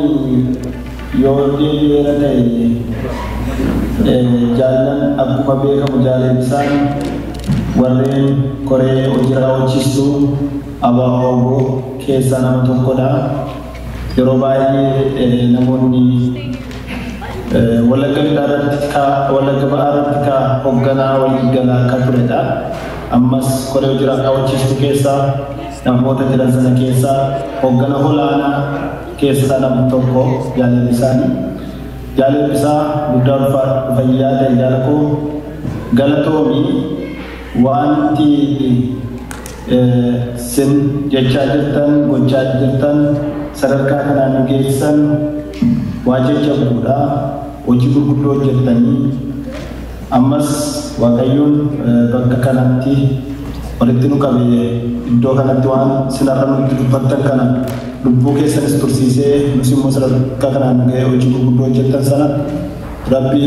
yoo deebi'eera ta'e jaallan akkuma beekamu jaalee ibsaan warreen koree hojii raawwachiistuu ABO keessaa nama tokkodha. Yeroo baay'ee namoonni Wallagga Lixaa irratti Wallagga Ba'aa irratti ka hoogganaa waliigalaa akka turedha. Ammas koree hojii raawwachiistuu keessaa namoota jiran sana keessaa hooggana olaanaa keessaa nama tokko jaalalli isaanii. Jaalalli isaa guddaa fayyaa ta'e jaalakoo galatoomii wanti sin jechaa jirtan gochaa jirtan sadarkaa kanaan nu geessan waa jajjabuudha. Hojii gurguddoo hojjettanii ammas Waaqayyoon bakka kanatti walitti nu qabee iddoo kanatti waan sinarra nutti dubbattan kana lubbuu keessanis tursiisee nus immoo sadarkaa kanaan nu ga'ee hojii gurguddoo hojjettan sana Rabbi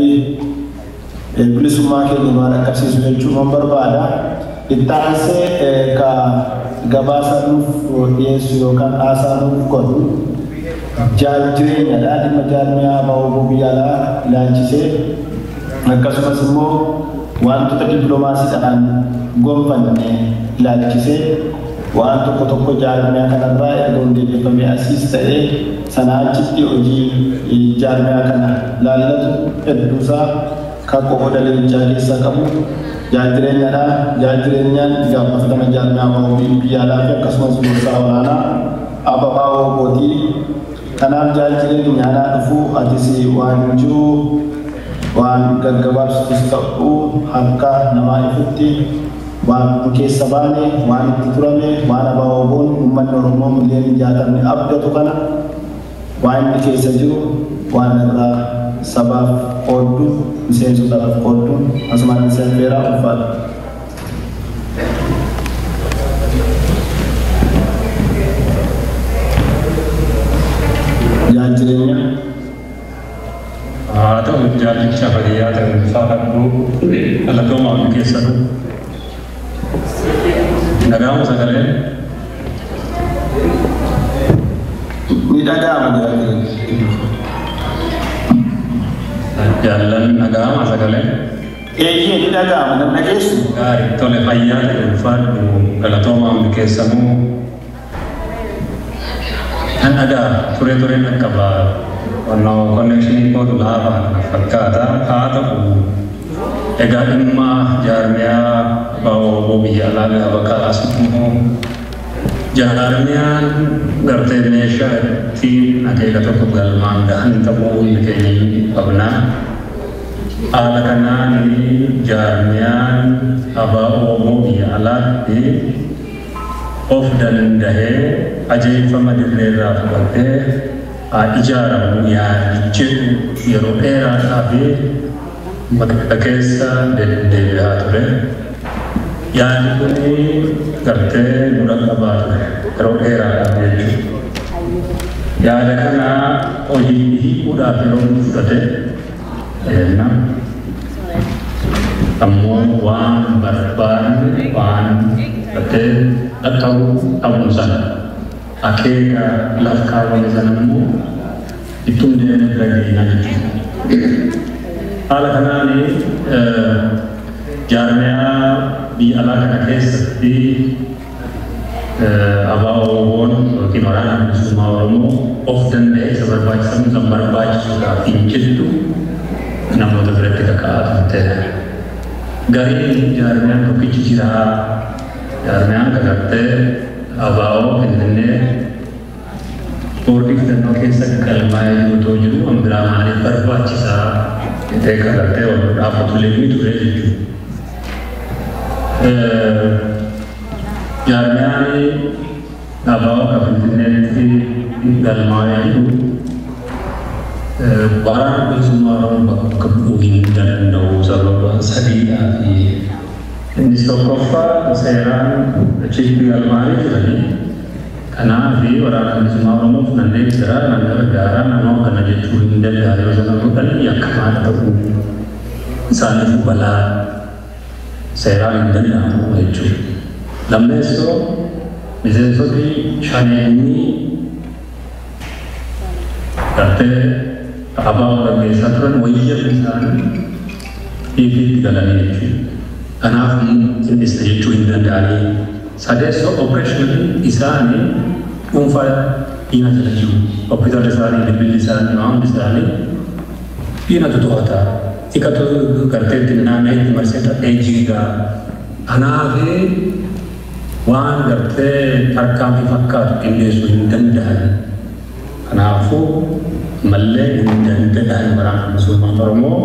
bilisummaa keenya nu dhaqqabsiisu jechuun waan barbaada. Itti aansee ka gabaasa nuuf dhiyeessu yookaan haasaa nuuf godhu jaal jireenyadha. Dhimma jaarmiyaa ABO biyya alaa ilaalchisee akkasumas immoo wantoota dippiloomaasiidhaan gonfanne ilaalchisee waan tokko tokko jaarmiyaa kanarraa erga hundeeffamee asiis ta'ee sanaa achitti hojii jaarmiyaa kana laallatu hedduusaa kan qooda leencaa keessaa qabu jaal jireenyadha. Jaal jireenyaan gaafatama jaarmiyaa ABO biyya alaa fi akkasumas gorsaa olaanaa ABO. Kanaaf jaal jireenya anaa dhufuu atis waan jiru waan gaggabaabsitus ta'uu harka namaa ifutti waan keessa baane waan itti turame waan ABO'n uummanni Oromoo miliyoona 60 abdatu kana waan inni keessa jiru waan irraa sabaaf qooddu miseensotaaf qooddu asumaan isaan beeraa ulfaadha. Jaal jireenya. Haa ta'u jaallicha fayyaa ta'e ulfaadhu galatoomaa hundi keessanuu. Dhaga'ama sagalee. Ni dhaga'ama jaal jireenya. Jaallan dhaga'ama sagalee. Eeyyee ni dhaga'ama nan dhageessu. Gaarii tole fayyaa ta'e ulfaadhu galatoomaa hundi keessanuu. Nan dhagaa turee turee dhaqqaba. Onnoo konnekshinii kootu laafaa kana fakkaata. Haa ta'u egaa dhimma jaarmiyaa ABO biyya alaa gaafa kaasnu jaarmiyaan gartee meeshaa ittiin akeeka tokko galmaan gahan ta'uu hundi keenya qabna. Haala kanaan jaarmiyaan ABO biyya alaatti of danda'ee ajeeffama dirreerraa fudhatee ijaaramu yaadni jedhu yeroo dheeraadhaaf bakka keessa deddeebi'aa ture. Yaadni kun gartee nu dhaqqabaa ture yeroo dheeraadhaaf jechuudha. Yaada kana hojii hiikuudhaaf yeroo nu fudhate ammoo waan barbaanne waan gartee dhaqqabuu dhabuu sana akeeka lafa kaawwame sana immoo ittum deemnee bira geenyaa jechuudha. Haala kanaan jaarmiyaa biyya alaa kana keessatti ABO'n yookiin waraana bilisummaa Oromoo of danda'ee isa barbaachisan isa barbaachisuudhaaf hin jettu namoota biratti kaka'aa turte. Gariin jaarmiyaan tokkichi jiraa jaarmiyaan kagartee ABO Finfinnee boordii filannoo keessa galmaa'ee jiru otoo jiru kan biraa maaliif barbaachisaa jedhee kagartee wal dhaabbatullee ni ture jechuudha. Jaarmiyaan ABO kan Finfinneetti galmaa'ee jiru waraana bilisummaa Oromoo bakka bu'uu hin danda'u sababa sadiidhaa fi Inni tokkoffaa seeraan achitti galmaa'anii jiranii. Kanaaf waraana bilisummaa Oromoof nanneen jira, nan gargaara, nama kana jechuu hin danda'an yoo sana godhan yakkamaa ta'uu isaaniif balaa seeraan hin danda'amu jechuudha. Lammeessoo miseensoti shaneenii gartee abaa gaggeessaa turan wayya isaanii fiifiitti galanii jechuudha. Kanaaf qindeessa jechuu hin danda'anii. Sadeessoo opereeshinii isaanii dhuunfaa diina jala jiru. Kompiitarri isaanii, bilbilli isaanii, waan hundi isaanii diinatu to'ata. Xiqqatu gartee itti naanna'ee itti marsee ta'ee jiigaa. Kanaaf waan gartee tarkaanfii fakkaatu qindeessuu hin danda'an. Kanaafuu mallee hin danda'an waraana bilisummaa Oromoo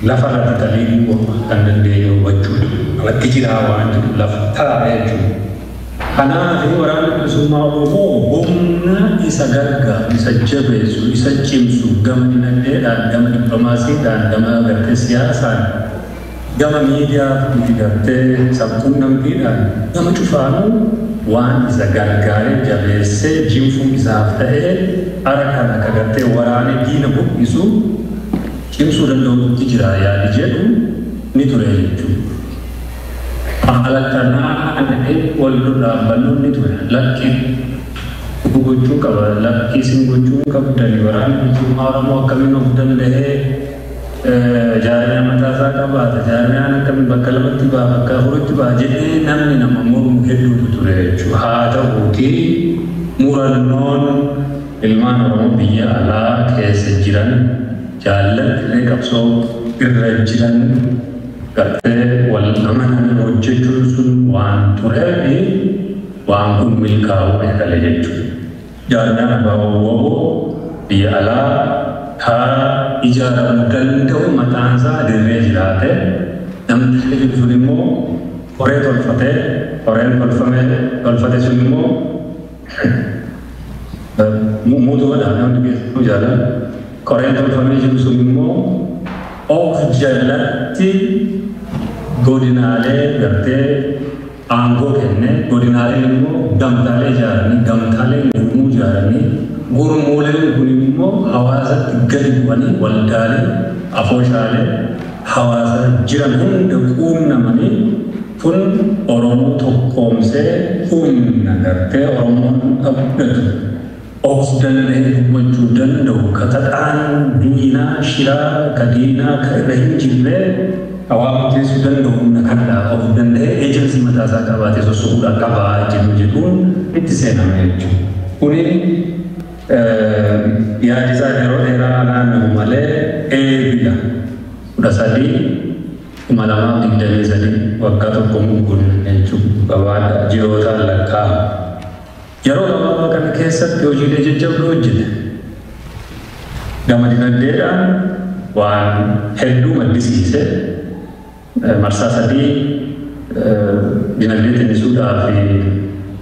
lafa irratti taliiguu kan dandeenye hubachuudha. Namatti jiraa waan jedhu lafa taa'ee jechuudha. Kanaaf waraanni bilisummaa Oromoo humna isa gargaaru, isa jabeessu, isa cimsu gama dinagdeedhaan, gama dippiloomaasiidhaan, gama gartee siyaasaan, gama miidiyaa fi gartee sabquunnamtiidhaan, gama cufaanuu waan isa gargaaree jabeessee jinfuu isaaf ta'ee hara kana akka gartee waraanee diina buqqisu cimsuu danda'utti jira yaadi jedhu ni ture jechuudha. Haala kanaan wal dura dhaabbannuun ni ture. Lakki gochuu qaba, lakki isin gochuu qabdani waraanni bilisummaa Oromoo akkamiin of danda'ee jaarmiyaa mataa isaa qabaata, jaarmiyaan akkamiin bakka lamatti ba'a, bakka afuritti ba'a jedhee namni nama mormu hedduutu ture jechuudha. Haa ta'uutii murannoon ilmaan Oromoo biyya alaa keessa jiran jaallattilee qabsoo irra jiran gartee wal amananii hojjechuun sun waan tureef waan kun milkaa'uu eegale jechuudha. Jaarmiyaan abbaa WBO biyya alaa kaa ijaaramuu danda'u mataan isaa dirree jiraate namni jiru sun immoo horee tolfatee horeen tolfate sun immoo muutumadha namni keessattuu jaalan koreen tolfamee jiru sun immoo of jalatti godinaalee gartee aangoo kenne godinaaleen immoo gamtaalee ijaaranii gamtaaleen gurmuu ijaaranii gurmuuleen kun immoo hawaasatti gadi bu'anii waldaalee afooshaalee hawaasa jiran hunda quunnamanii kun Oromoo tokkoomsee humna gartee Oromoon abdatu of danda'ee dubbachuu danda'u ka taxaan diinaa shiraa ka diinaa ka irra hin jirre waa murteessuu danda'u humna kanadha of danda'ee eejensii mataa isaa qabaatee soso'uudha qabaa jedhu jedhuun itti seename jechuudha. Kuni yaadi isaa yeroo dheeraa naanna'u malee eebila 13 2023 waggaa tokko guutuu jechuudha gabaadha ji'ootaan lakkaa'ama. Yeroo gabaabaa kana keessatti hojiilee jajjabduu hojjete. Gama dinagdeedhaan waan hedduu maddisiise marsaa sadii dinagdee xinnisuudhaaf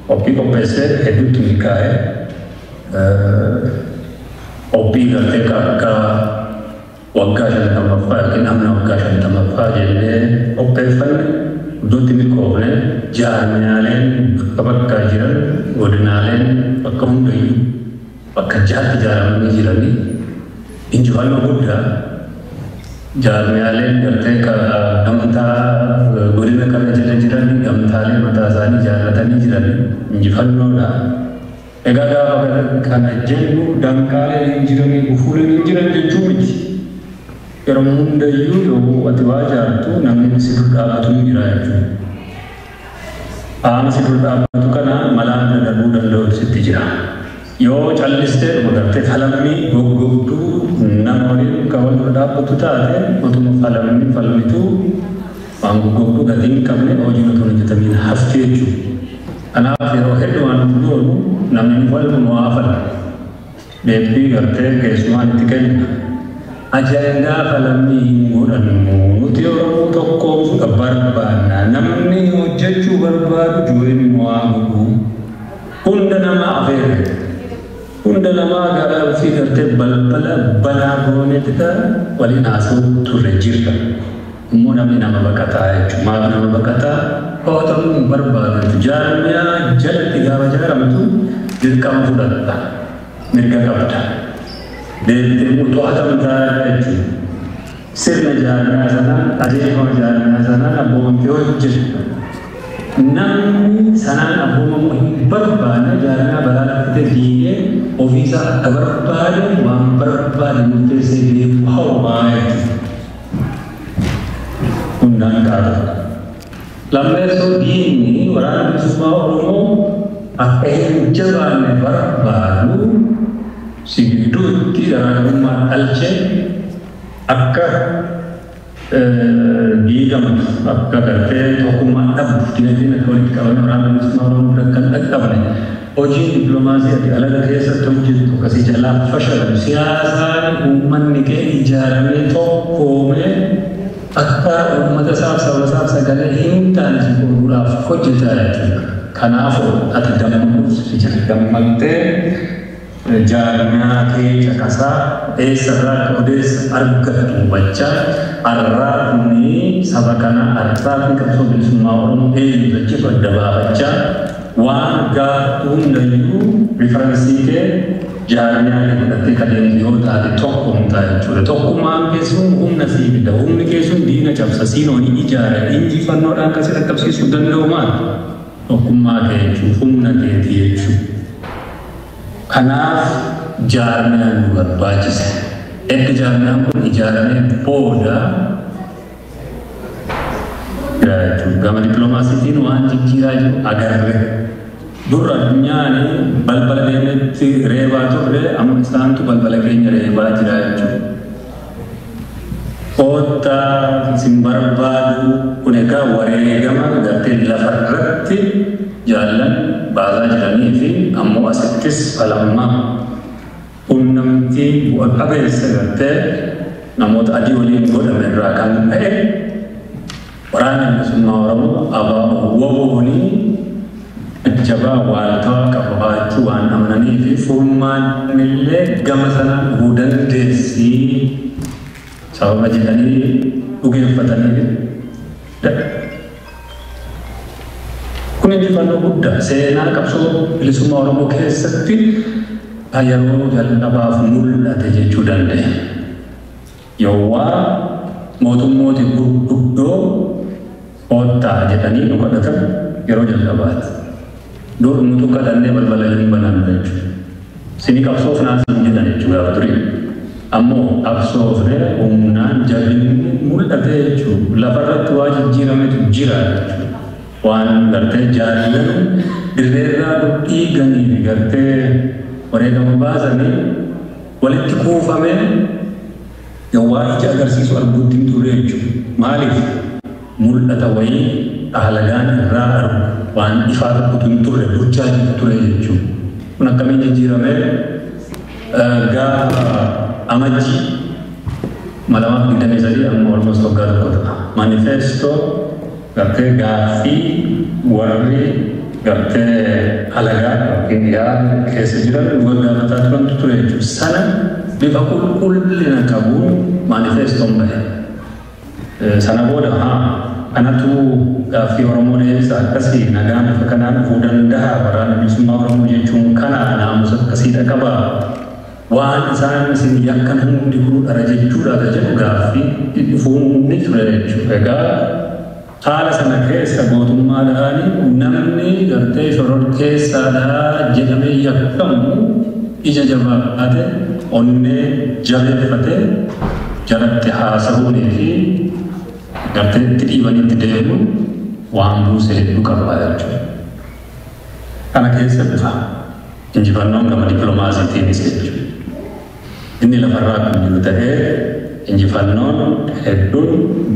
qophii qopheessee hedduutti milkaa'e. Qophii gartee akka waggaa 50ffaa yookiin amna waggaa 50ffaa jennee qopheeffanne iddootti milkoofne jaarmiyaaleen bakka bakkaa jiran godinaaleen bakka hundayyuu bakka jaatti ijaaramanii jiranii injifannoo guddaa jaarmiyaaleen gartee gamtaa godina kana jala jiran gamtaalee mataa isaanii ijaarratanii jiran injifannoodha. Egaa gaafa kana jennu danqaaleen hin jiranii gufuuleen hin jiran jechuu miti. Yeroo hundayyuu yoo ati waa ijaartu namni si dur dhaabbatu ni jira jechuudha. Qaama si dur dhaabbatu kana malaan dadhabuu danda'u sitti jira. Yoo callistee dhuma gartee falammii goggogduu nama waliin kan wal dura dhaabbatu taate otuma falammii falmituu waan goggogduu gatii hin qabne hojii otoo hin hojjetamiin hafte jechuudha. Kanaaf yeroo hedduu waan nuti goonu namni nu falmu nu haa falmu. Deebii gartee keessumaan itti kenna. Ajandaa falammii hin godhannu nuti Oromoo tokkoomsuudha barbaanna. Namni hojjechuu barbaadu join nu haa godhu. Hunda nama afeerre. Hunda namaa gara ofii gartee balbala banaa gooneetidha waliin haasa'uu turre jirra. Immoo namni nama baqataa jechuudha. Maaf nama baqataa? To'atamuu hin barbaadu jechuudha. Jaarmiyaa jalatti gaafa jaaramtu dirqama fudhatta. Mirga qabda. Deebitee immoo to'atamtaa jechuudha. Sirna jaarmiyaa sanaan, qajeelfama jaarmiyaa sanaan abboomamtee hojjetta. Namni sanaan abboomamuu hin barbaanne jaarmiyaa balaa diigee ofiisaa akka barbaade waan barbaade murteessee deemu hawwaa jechuudha. Hundaan kaata. Lammeessoo diinni waraana bilisummaa Oromoo akka hin jabaanne barbaadu si gidduutti garaagarummaa dhalchee akka diigamtu, akka gartee tokkummaa dhabdu, dinagdeen akka walitti qabame waraana bilisummaa Oromoo bira kan dhaqqabne, hojiin dippiloomaasii ati alaga keessatti hojjettu akkasii jalaa fashalu, siyaasaan uummanni kee ijaaramee tokkoomee akka uummata isaaf saba isaaf sagalee hin taane si godhuudhaaf hojjetaa jechuudha. Kanaafuu ati gammaduuf si jira. Gammaqxee jaarmiyaa kee caqasaa eessarraa akka odeessa argattu hubachaa arraabni saba kanaa, arraabni qabsoo bilisummaa Oromoo eenyu jechuuf adda baafachaa waan gaafatu hundayyuu riferansii kee jaarmiyaa kee godhattee kan deemtu yoo taate tokko hin ta'a jechuudha. Tokkummaan keessuun humna sii fida. Humni keessuun diina cabsa. Siinoon ijaara. Injifannoodhaan kan si dhaqqabsiisuu danda'u maal? Tokkummaa kee jechuudha. Humna keetii jechuudha. Kanaaf jaarmiyaan nu barbaachise. Erga jaarmiyaan kun ijaaramee booda jechuudha. Gama dippiloomaasiitiin waan jijjiiraa jiru agarre. Dur addunyaan balbala deemetti reebaa turre, amma isaantu balbala keenya reebaa jira jechuudha. Koottaa isin barbaadu. Kun egaa wareegama gartee lafarratti jaallan baasaa jiranii fi ammoo asittis falammaa qunnamtii bu'a qabeessa gartee namoota adii waliin godhame irraa kan ka'e waraana bilisummaa Oromoo ABO WBOnii jabaa waaltawaa qabaachuu waan amananii fi furmaanni illee gama sanaan dhufuu dandeessii sababa jedhanii dhugeeffatanii. Kun injifannoo guddaa seenaa qabsoo bilisummaa Oromoo keessatti yeroo jalqabaaf mul'ate jechuu dandeenya. Yowwaa mootummooti gurguddoo koottaa jedhanii nu kadhatan yeroo jalqabaati. Dur nutu kadhannee balbala hin banannu jechuudha. Sini qabsoofnaa siin jedhan jechuudha gaafa durii. Ammoo qabsoofnee humnaan jabinni mul'ate jechuudha. Lafarratti waa jijjiirametu jira jechuudha. Waan gartee jaallan dirreerraa dhiiganii fi gartee wareegama baasanii walitti kuufamee yawwaa ija agarsiisu arguutti hin turre jechuudha. Maaliif mul'ata wayii alagaan irraa argu waan ifaa tokkotu hin turre, bulchaa jiru ture jechuudha. Kun akkamiin jijjiiramee? Gaafa amajjii 2023, amma almost waggaa tokko ta'a. Manifeestoo gartee gaaffii warri gartee alagaa yookiin yaa keessa jiran nu gaggaafataa turantu ture jechuudha. Sana bifa qulqullina qabuun manifeestoon bahe. Sana booda haa kanatu gaaffii Oromoo deebisa, akkasii nagaan bifa kanaan dhufuu danda'a, waraana bilisummaa Oromoo jechuun kana, naamusa akkasiidha qaba. Waan isaan isin yakkan hundi kun dhara jechuudha ka jedhu gaaffii dhufuun ni ture jechuudha. Egaa haala sana keessa gootummaadhaan namni gartee shororkeessaadhaa jedhamee yakkamu ija jabaate, onnee jabeeffate jalatti haasa'uunii fi gartee itti dhiibanitti deemuun waan buuse hedduu qaba jechuudha. Kana keessa dhufa injifannoon gama dippiloomaasiitiinis jechuudha. Inni lafarraa kan jiru ta'ee injifannoon hedduun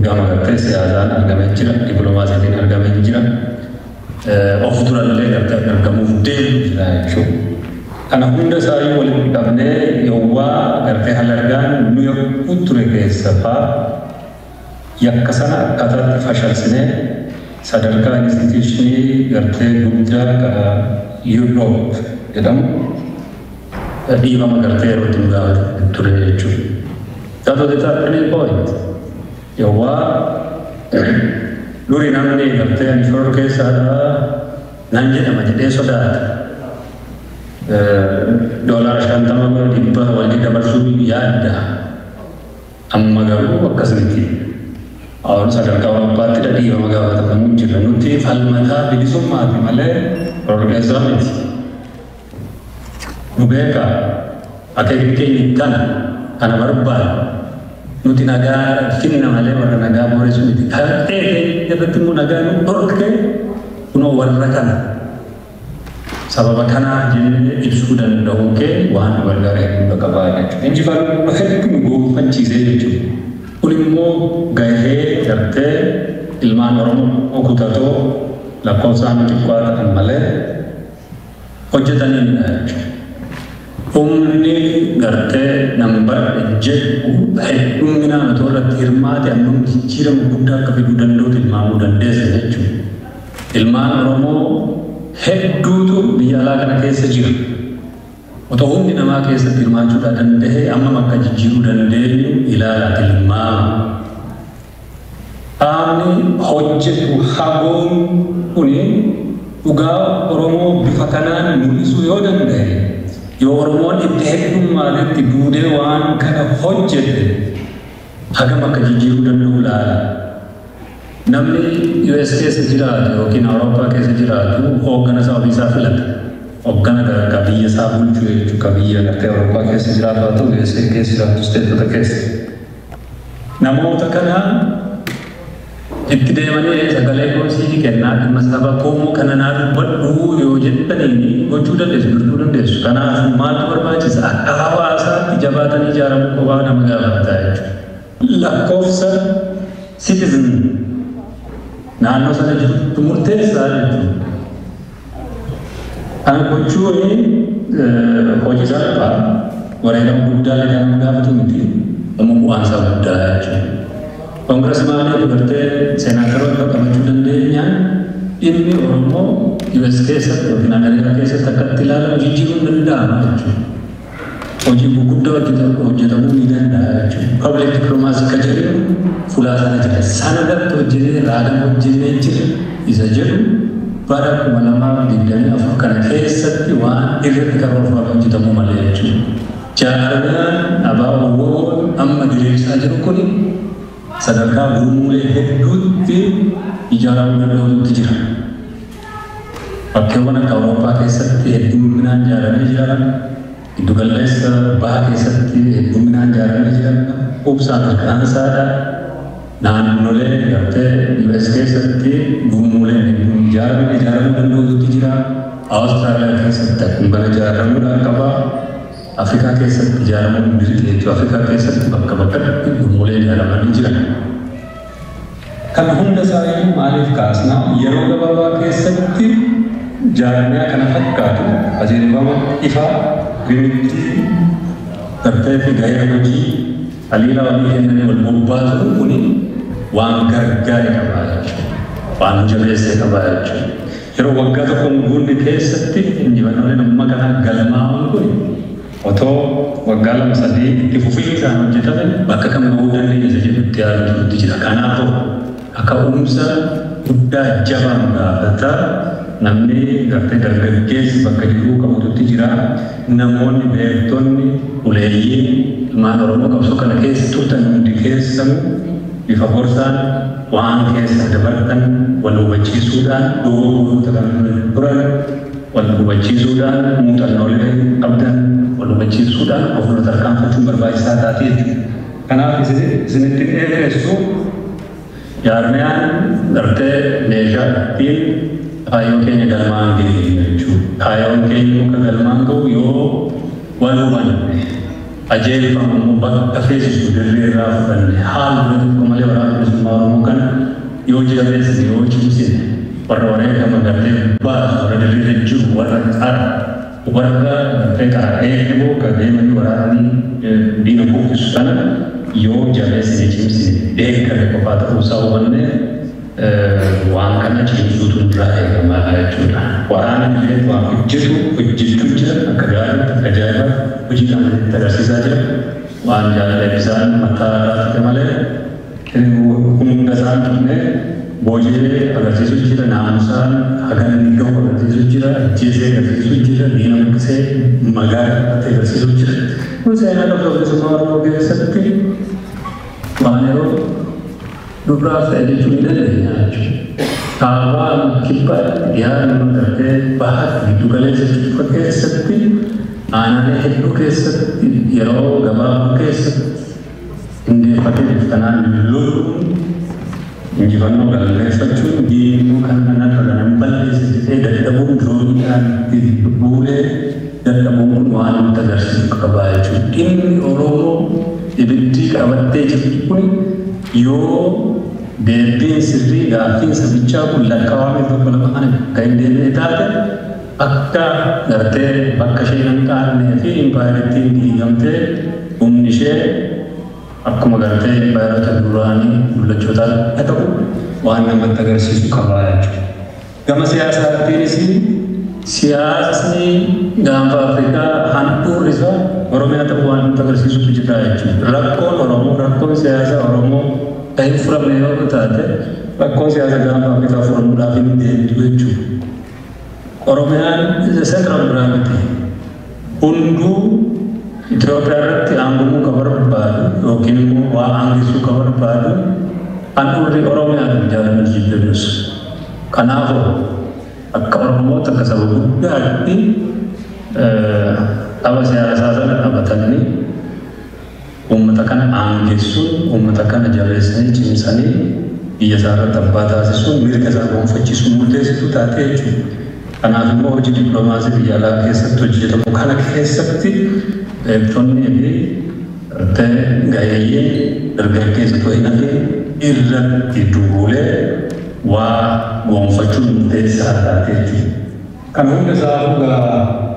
gama gartee siyaasaan argamee jira, dippiloomaasiitiin argamee jira. Of durallee gartee argamuuf deemu jira jechuudha. Kana hunda isaayyuu walitti qabnee yowwaa gartee halargaan nu yakkuu ture keessa fa'aa yakka sana akkaataatti fashalsinee sadarkaa instituushinii gartee guddaa Yuuroop jedhamu dhiifama gartee yeroo itti nu gaafate ture jechuudha. That was the turning point. Yowwaa Duri namni gartee ani shororkeessaadha nan jedhama jedhee sodaata. $50 dhibba walii dabarsuu yaadda. Amma garuu akkas miti. Awwaal sadarkaa Awurooppaatti dhadhiifama gaafatamuu jira. Nuti falmataa bilisummaati malee shororkeessaa miti. Nu beekaa akeekni keenya kana barbaada. Nuti nagaa finna malee warra nagaa booressu miti. Ta'ee keenya irratti immoo nagaa nu dhorke kunoo warra kana. Sababa kanaa jennee ibsuu danda'uu kee waan nu gargaara hedduu qabaa jechuudha. Injifannoo hedduu nu gonfachiisee jechuudha. Kun immoo gahee gartee ilmaan Oromoo kutatoo lakkoofsaan xiqqaa ta'an malee hojjetaniidha jechuudha. Humni gartee nambar jedhu hedduminaan otoo irratti hirmaate hammam jijjiirama guddaa akka fiduu danda'u tilmaamuu dandeessa jechuudha. Ilmaan Oromoo hedduutu biyya alaa kana keessa jira. Otoo humni namaa keessatti hirmaachuudhaa danda'e hammam akka jijjiiruu dandeenyu ilaalaa tilmaama. Qaamni hojjetu hagoon kuni dhugaa Oromoo bifa kanaan mul'isuu yoo danda'e yoo Oromoon itti heddummaatti duudee waan kana hojjete hagam akka jijjiiruu danda'u ilaala. Namni US keessa jiraatu yookiin Awurooppaa keessa jiraatu hooggana isaa ofiisaa filata. Hooggana ka biyya isaa bulchu jechuudha. Ka biyya gartee Awurooppaa keessa jiraatu haa ta'u US keessa jiraatu isteetota keessa. Namoota kana itti deemanii sagalee koosii kennaa dhimma saba koomoo kana naa dubbadhu yoo jettaniin gochuu dandeessu, gochuu dandeessu. Kanaaf maaltu barbaachisa? Akka hawaasaatti jabaatanii ijaaramuu qofaa nama gaafata jechuudha. Lakkoofsa citizen naannoo sana jirtu murteessaa jechuudha. Kana gochuun hojii salphaa wareegama guddaa illee nama gaafatu miti, ammoo bu'aan isaa guddaa jechuudha. Koongirasmaanii dubartee seenaataroota qabachuu dandeenyaan dhimmi Oromoo US keessatti yookiin Ameerikaa keessatti akka itti ilaalamu jijjiiruun danda'ama jechuudha. Hojii gurguddaa hojjetamuu ni danda'a jechuudha. Public diplomacy ka jedhu fuula sana jira. Sana irratti hojjetee raadama hojjetee jira isa jedhu bara 2024 kana keessatti waan irratti karoorfamee hojjetamuu malee jechuudha. Jaarmiyaan ABO amma diriirsaa jiru kuni sadarkaa gurmuulee hedduutti ijaaramuu danda'utti jira. Bakkeewwan akka Awurooppaa keessatti hedduminaan ijaaramee jira. Giddu-galeessa bahaa keessatti hedduminaan ijaaramee jira. Ubsaan harkaansaadha. Naannolee gartee US keessatti gurmuuleen hedduun ijaaramee ijaaramuu danda'utti jira. Awustiraaliyaa keessatti akkuma kana ijaaramuudhaan qaba. Afrikaa keessatti ijaaramuun dirqii jechuudha. Afrikaa keessatti bakka bakkatti gurmuulee ijaaramanii jiran. Kana hunda isaayyuu maaliif kaasna? Yeroo gabaabaa keessatti jaarmiyaa kana fakkaatu qajeelfama ifaa rimittii gartee fi gahee hojii haliila walii kennanii wal bobbaasu kuni waan gargaare qabaa jechuudha. Waan jabeessee qabaa jechuudha. Yeroo waggaa tokkoon guunne keessatti injifannooleen amma kanaa galmaa'uun kuni otoo waggaa 2-3 itti fufiinsaan hojjetame bakka kam gahuu dandeenya isa jedhutti yaaduutu jira. Kanaafuu kaka'umsa guddaa jabaan gaafata. Namni gartee dargaggeessi bakka jiruu qabututti jira. Namoonni beektonni uleeyyiin ilmaan Oromoo qabsoo kana keessa turtan hundi keessanuu bifa gorsaan waan keessa dabartan wal hubachiisuudhaan dogoggoroota kan turan wal hubachiisuudhaan muuxannoolee qabdan wal hubachiisuudhaan of dura tarkaanfachuun barbaachisaa taatee jechuudha. Kanaaf isinitti dheeressu jaarmiyaan gartee meeshaa ittiin kaayyoo keenya galmaan geenyu jechuudha. Kaayyoon keenya akka galmaan ga'u yoo wal hubanne qajeelfama immoo bakka feesisu dirree irraa fudhanne haala dura tokko malee waraana bilisummaa Oromoo kana yoo jabeessine yoo cimsine warra wareegama gartee baasu warra dirreerra jiru warra qara warra gartee qara eeguu ka deemanii waraananii diina kuffisu sana yoo jabeessine cimsine deeggarre qofaa ta'uusaa hubanne waan kana cimsuutu nurraa eegama jechuudha. Waraana illee waan hojjetu hojjechuu jira akka gaariitti akka ajaa'ibaatti hojii kana itti agarsiisaa jira. Waan jaalala isaan mataa irraa malee Hunda isaan tuqnee booji'ee agarsiisu jira, naamusaan hagana ni gahu agarsiisu jira, ajjeesee agarsiisu jira, diina buqqisee magaalaa qabatee agarsiisu jira. Kun seenaa qabsoo bilisummaa Oromoo keessatti waan yeroo duraaf ta'e jechuu ni dandeenya jechuudha. Kaabaa kibbaa dhiyaa gartee bahaa giddu galeessa cufa keessatti aanaalee hedduu keessatti yeroo gabaabaa keessatti hundeeffatee biftanaan loluun injifannoo galmeeffachuun diinuu kan kanarra kanan balleessa jedhee dadhabuun dirooniidhaan buulee dadhabuun kun waan nutti agarsiisu qaba jechuudha. Dhimmi Oromoo ibiddii qabattee jirtu kun yoo deebiin sirrii gaaffiin sabichaa kun lakkaawame tokko lama kana kan hin deemne taate akka gartee bakka isheen hin qaannee fi impaayeritiin diigamtee humni ishee akkuma gartee impaayerota duraanii dullachootaa akka ta'u waan namatti agarsiisu qaba jechuudha. Gama siyaasaatiinis siyaasni gaanfa Afrikaa handhuurri isaa Oromiyaa ta'uu waan nutti agarsiisutu jira jechuudha. Rakkoon Oromoo, rakkoon siyaasa Oromoo kan hin furamne yoo taate rakkoon siyaasa gaanfa Afrikaa furamuudhaaf hin deemtu jechuudha. Oromiyaan is a center of gravity. Hunduu Itoophiyaa irratti aangomuu kan barbaadu yookiin immoo waa aangisuu kan barbaadu handhuurri Oromiyaa jaalannu jibbinus. Kanaafuu akka Oromootti akka saba guddaatti dhaba siyaasaa sana qabatanii uummata kana aangessuun, uummata kana jabeessanii cimsanii biyya isaa irratti abbaa taasisuun mirga isaa gonfachiisuun murteessituu taate jechuudha. Kanaaf immoo hojii dippiloomaasii biyya alaa keessatti hojjetamu kana keessatti beektonnii fi gaheeyyiin dargaggeessitoota hin hafin irratti duulee waa gonfachuun murteessaa taate jechuudha. Kan hunda isaa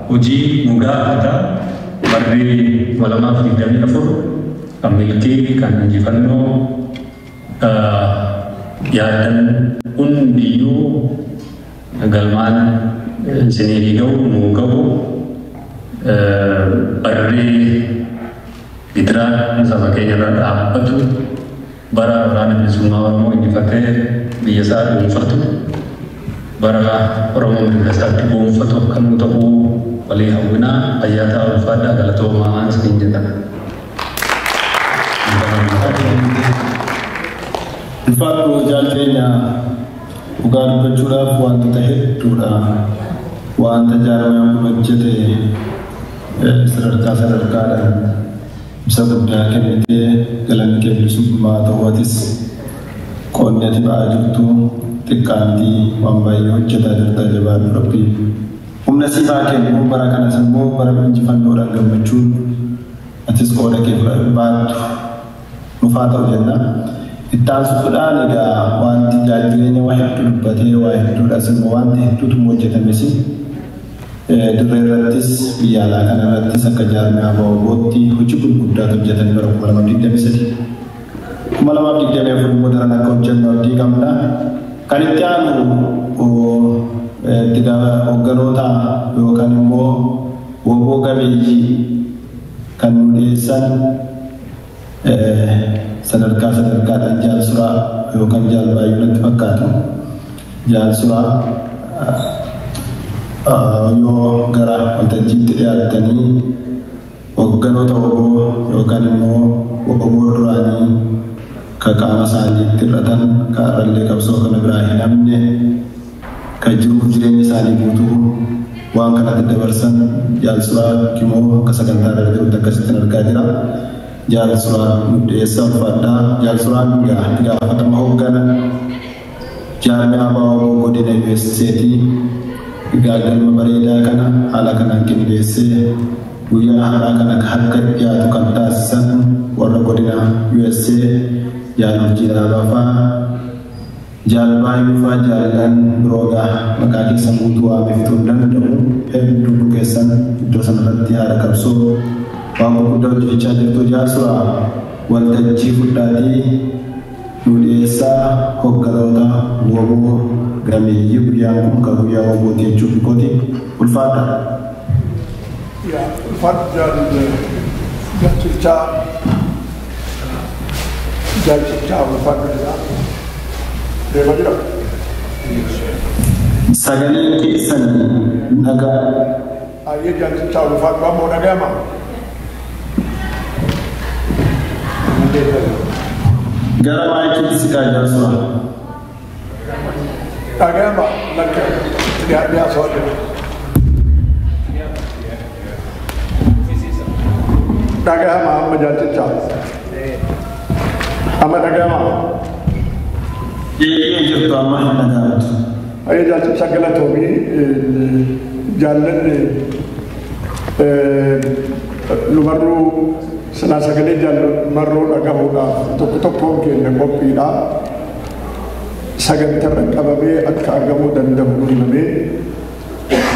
hojii nu gaafata barri 2024 kan milkii kan injifannoo yaadan hundiyyuu galmaan isinii gahu nuu gahu barri gidiraan saba keenya irra dhaabbatu bara waraana bilisummaa Oromoo injifatee biyya isaa dhuunfatu bara Oromoo mirga isaatti gonfatu akka nu ta'uu walii hawwinaa fayyaa ta'aa ulfaadhaa galatoomaa isiniin jedha. Ulfaadhu jaal keenya dhugaa dubbachuudhaaf wantoota hedduudha. Wanta jaarmiyaan kun hojjete sadarkaa sadarkaadhaan ibsa guddaa kennitee galanni kee bilisummaa ta'uu atis qoonni ati ba'aa jirtu xiqqaa miti waan baay'ee hojjetaa jirta jabaadhu Rabbi. Humna siif haa kennu bara kanas immoo bara injifannoodhaan gammachuun atis qooda kee baattu nuuf haa ta'u jenna. Itti aansuudhaan egaa wanti jaal jireenya waa hedduu dubbatee waa hedduudhaas immoo wanti hedduutu hojjetames dirree irrattis biyya alaa kana irrattis akka jaarmiyaa WBOtti hojii gurguddaatu hojjetan bara 2023. 2024 immoo daran akka hojjennu abdii qabna. Kan itti aanu itti hoogganoota yookaan immoo WBO gameeyyii kan nu dhiyeessan sadarkaa sadarkaadhaan jaal Suraa yookaan jaal Baayyuu natti fakkaatu. Jaal Suraa yoo gara waltajjiitti dhiyaattanii hoogganoota WBO yookaan immoo WBO duraanii ka qaama isaaniitti hir'atan ka har'allee qabsoo kana biraa hin hafne ka jiruuf jireenya isaanii guutuu waan kanatti dabarsan jaal Suraa Kimoo akka sagantaa irra jirutti akkasittiin argaa jira. Jaal Suraa Muddeessaa ulfaadhaa. Jaal Suraan itti gaafatama hooggana jaarmiyaa WBO godina USA'ti. Egaa galma bareedaa kana haala kanaan qindeessee guyyaa haaraa kana akka dhiyaatu kan taasisan warra godina USA jaal Urjii Dhaabaa fa'aa jaal Baayyuu fa'aa jaallan biroogaa maqaa keessan guutuu waamiftuu hin danda'u hedduu keessan iddoo sanarratti haala qabsoo waan gurguddaa hojjechaa jirtu jaal Suraa waltajjii fudhaatii nu dhiyeessaa hoogganoota WBO gameeyyii guyyaan kun kan guyyaa WBOti jechuuf kooti ulfaadha. Ulfaadhu jaal Jaalchilchaa. Jaalchichaa ulfaadhu jedha. Deemaa jira. Sagaleen keessan dhagaa. Ayyee jaalchichaa ulfaadhu ammoo dhaga'ama. Gara maayikiitti siqaa jaarsuma. Dhaga'ama lakka dhiyaadhee haasawaa jira. Dhaga'ama amma jaalchichaa. Amma dhaga'ama. Eeyyee jirtu amma hin dhaga'amtu. Ayyee jaalchichaa galatoomii jaallanni lumarruu silaa sagalee jaalmarroo dhagahuudhaaf tokko tokkoon keenya qophiidha. Sagantarra qabamee akka argamuu danda'u nu himamee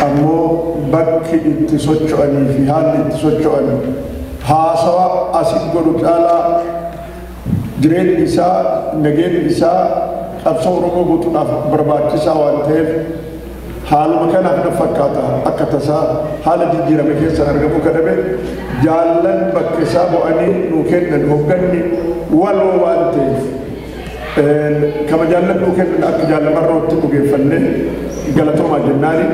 ammoo bakki itti socho'anii fi haalli itti socho'an haasawa asin godhu caalaa jireenyi isaa nageenyi isaa qabsoo Oromoo guutuudhaaf barbaachisaa waan ta'eef haaluma kanaaf na fakkaata akka tasaa haala jijjiirame keessa argamuu kadhabe jaallan bakka isaa bu'anii nuu kennan hogganni waloo waan ta'eef kama jaallan nuu kennan akka jaallamarrootti dhugeeffannee galatoomaa jennaani.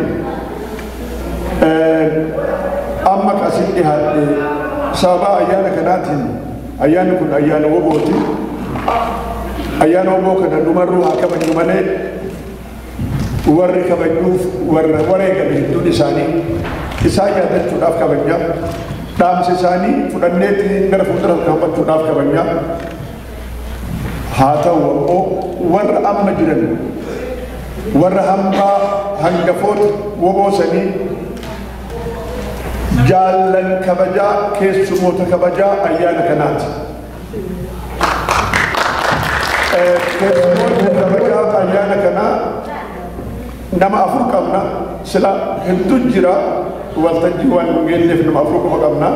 Amma kasin dhihaadhe sababa ayyaana kanaatiin ayyaanni kun ayyaana wobooti. Ayyaana woboo kana numarruu haa kabajnu malee warri kabajuuf warra wareegame hedduun isaanii isaan yaadachuudhaaf kabajna. Dhaamsa isaanii fudhanneetiin gara fuuldura kaawwachuudhaaf kabajna. Haa ta'u ammoo warra amma jiran warra hambaa hangafoota woboosanii jaallan kabajaa keessumoota kabajaa ayyaana kanaati. Keessumoota kabajaa ayyaana kanaa nama afur qabna sila hedduu jira waltajjii waan nu geenyeef nama afur qofa qabna.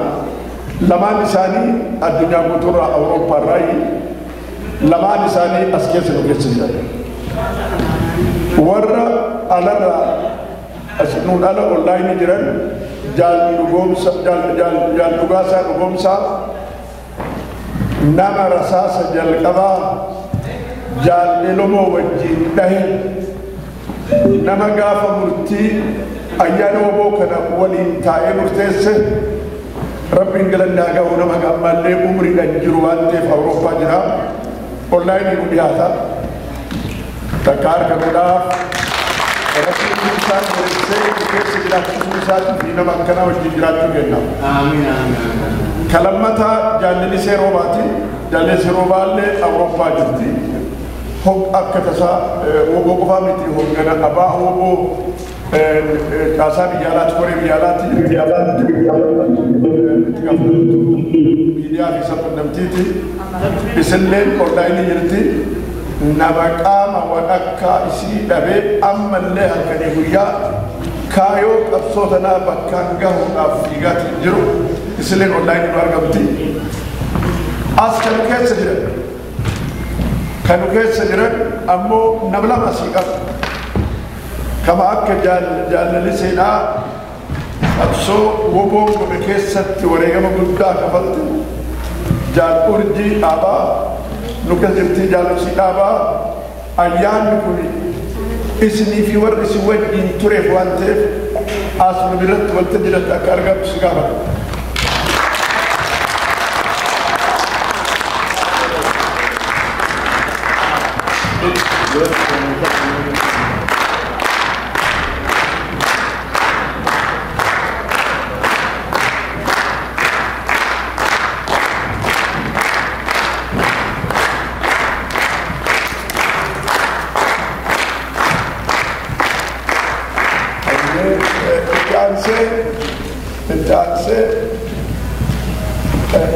Lamaan isaanii addunyaa guutuurraa Awurooppaarraa lamaan isaanii as keessa nu keessa jiran. Warra alarraa as nuun ala onlaayinii jiran jaal Dhugaasaa Dhugoomsaa nama rasaasa jalqabaa jaal Elomoo wajjin dhahe nama gaafa murtii ayyaana woboo kana waliin taa'ee murteesse rabbiin galanni haa ga'u nama ammallee umriidhaan jiru waan ta'eef Awurooppaa jira onlaayinii nu dhiyaata takka argamuudhaaf rabbiin isaan murteessee keessa jiraachisuu isaatii fi nama akkanaa wajjin jiraachuu kenna. Kalammataa jaallilisee roobaati. Jaallilisee roobaallee Awurooppaa jirti. Akka tasaa woboo qofaa miti hoggana abaa woboo caasaa biyya alaatti koree biyya alaatti itti gaafatamtu miidiyaa fi sabquunnamtiiti. Isilleen onlaayinii jirti. Nama qaama walakkaa isii dhabee ammallee halkanii guyyaa kaayoo qabsoo tanaa bakkaan gahuudhaaf fiigaatiin jiru isilleen onlaayinii nu argamti. As kan keessa jiran kan keessa jiran ammoo nama lama asii qaba. Kama akka jaallalli seenaa qabsoo woboo godhe keessatti wareegama guddaa kafalte jaal urjii dhaabaa nu keessa jirti jaallusii dhaabaa ayyaanni kun isinii fi warri isin wajjin tureef waan ta'eef as nu biratti waltajjii irratti akka argamtu si gaafata.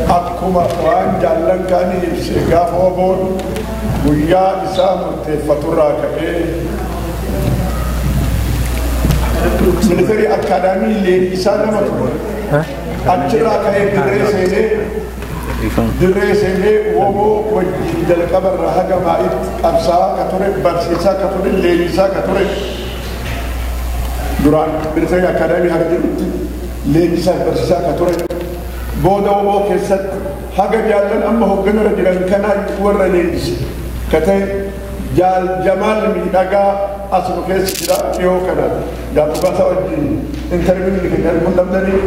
Akkuma waan jaallan kaanii ibse gaafa woboon guyyaa isaa murteeffaturraa ka'ee militarii akkaadaamii leenjisaa nama ture achirraa ka'ee dirree seenee woboo wajjin jalqabarraa haga maa'itti qabsaa'aa ka ture barsiisaa ka ture leenjisaa ka ture duraan militarii akkaadaamii haga jedhutti leenjisaa barsiisaa ka ture Booda oboo keessatti haga jaallan amma hoogganarra jiran kanaa warra leenjise ka ta'e jaal Jamaal Miidhagaa asuma keessa jira dhiyoo kana jaal Dhugaasaa wajjin interviiyuu keenya arguun dhabdanii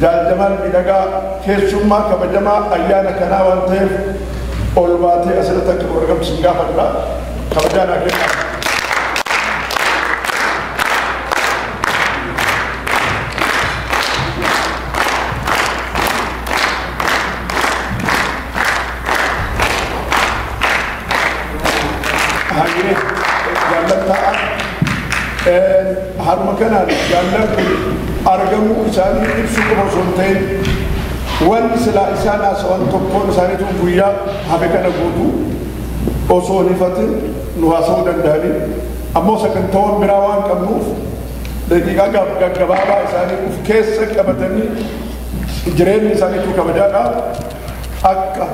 jaal Jamaal Miidhagaa keessummaa kabajamaa ayyaana kanaa waan ta'eef ol baatee asirratti akka argamtu sin gaafadha kabajaa naa kennaa. Haruma kanaan jaallan kun argamuu isaanii ibsuu qofa osoo hin ta'in wanni silaa isaan haasawan tokkoon isaaniitu guyyaa hafe kana guutuu osoo hin ifatin nu haasa'uu danda'anii ammoo sagantaawwan biraa waan qabnuuf daqiiqaa gaggabaabaa isaanii of keessa qabatanii jireenyi isaaniitu kabajaadha akka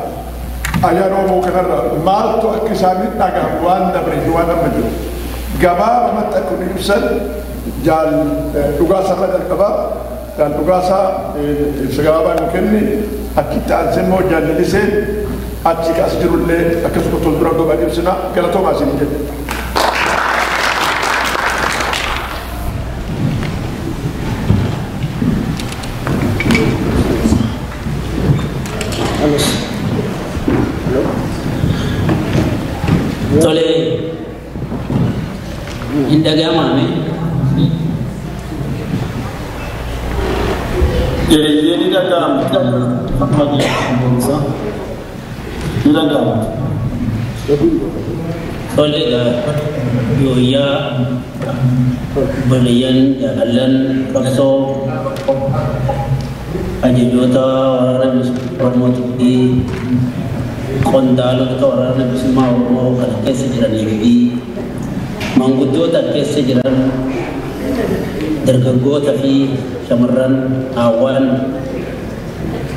ayyaana Oromoo kanarra maaltu akka isaanii dhagahamu waan dabre waan amma jiru. Gabaabumatti akkuma ibsan jaal Dhugaasaa irra jalqabaa jaal Dhugaasaa ibsa gabaabaa nu kenni achitti aansee immoo jaal Laliseen achi as jirullee akkasuma tol dura gobaan ibsina galatoomaa isin jedhe. Tole hin dhaga'amame. Eeyyee ni dhaga'ama. Ni dhaga'ama. Tole yooyyaa obboleeyyan jaalallan qabsoo ajajoota waraana Oromootii qondaalota waraana bilisummaa Oromoo kana keessa jiranii fi manguddoota keessa jiran dargaggoota fi shamarran hawwan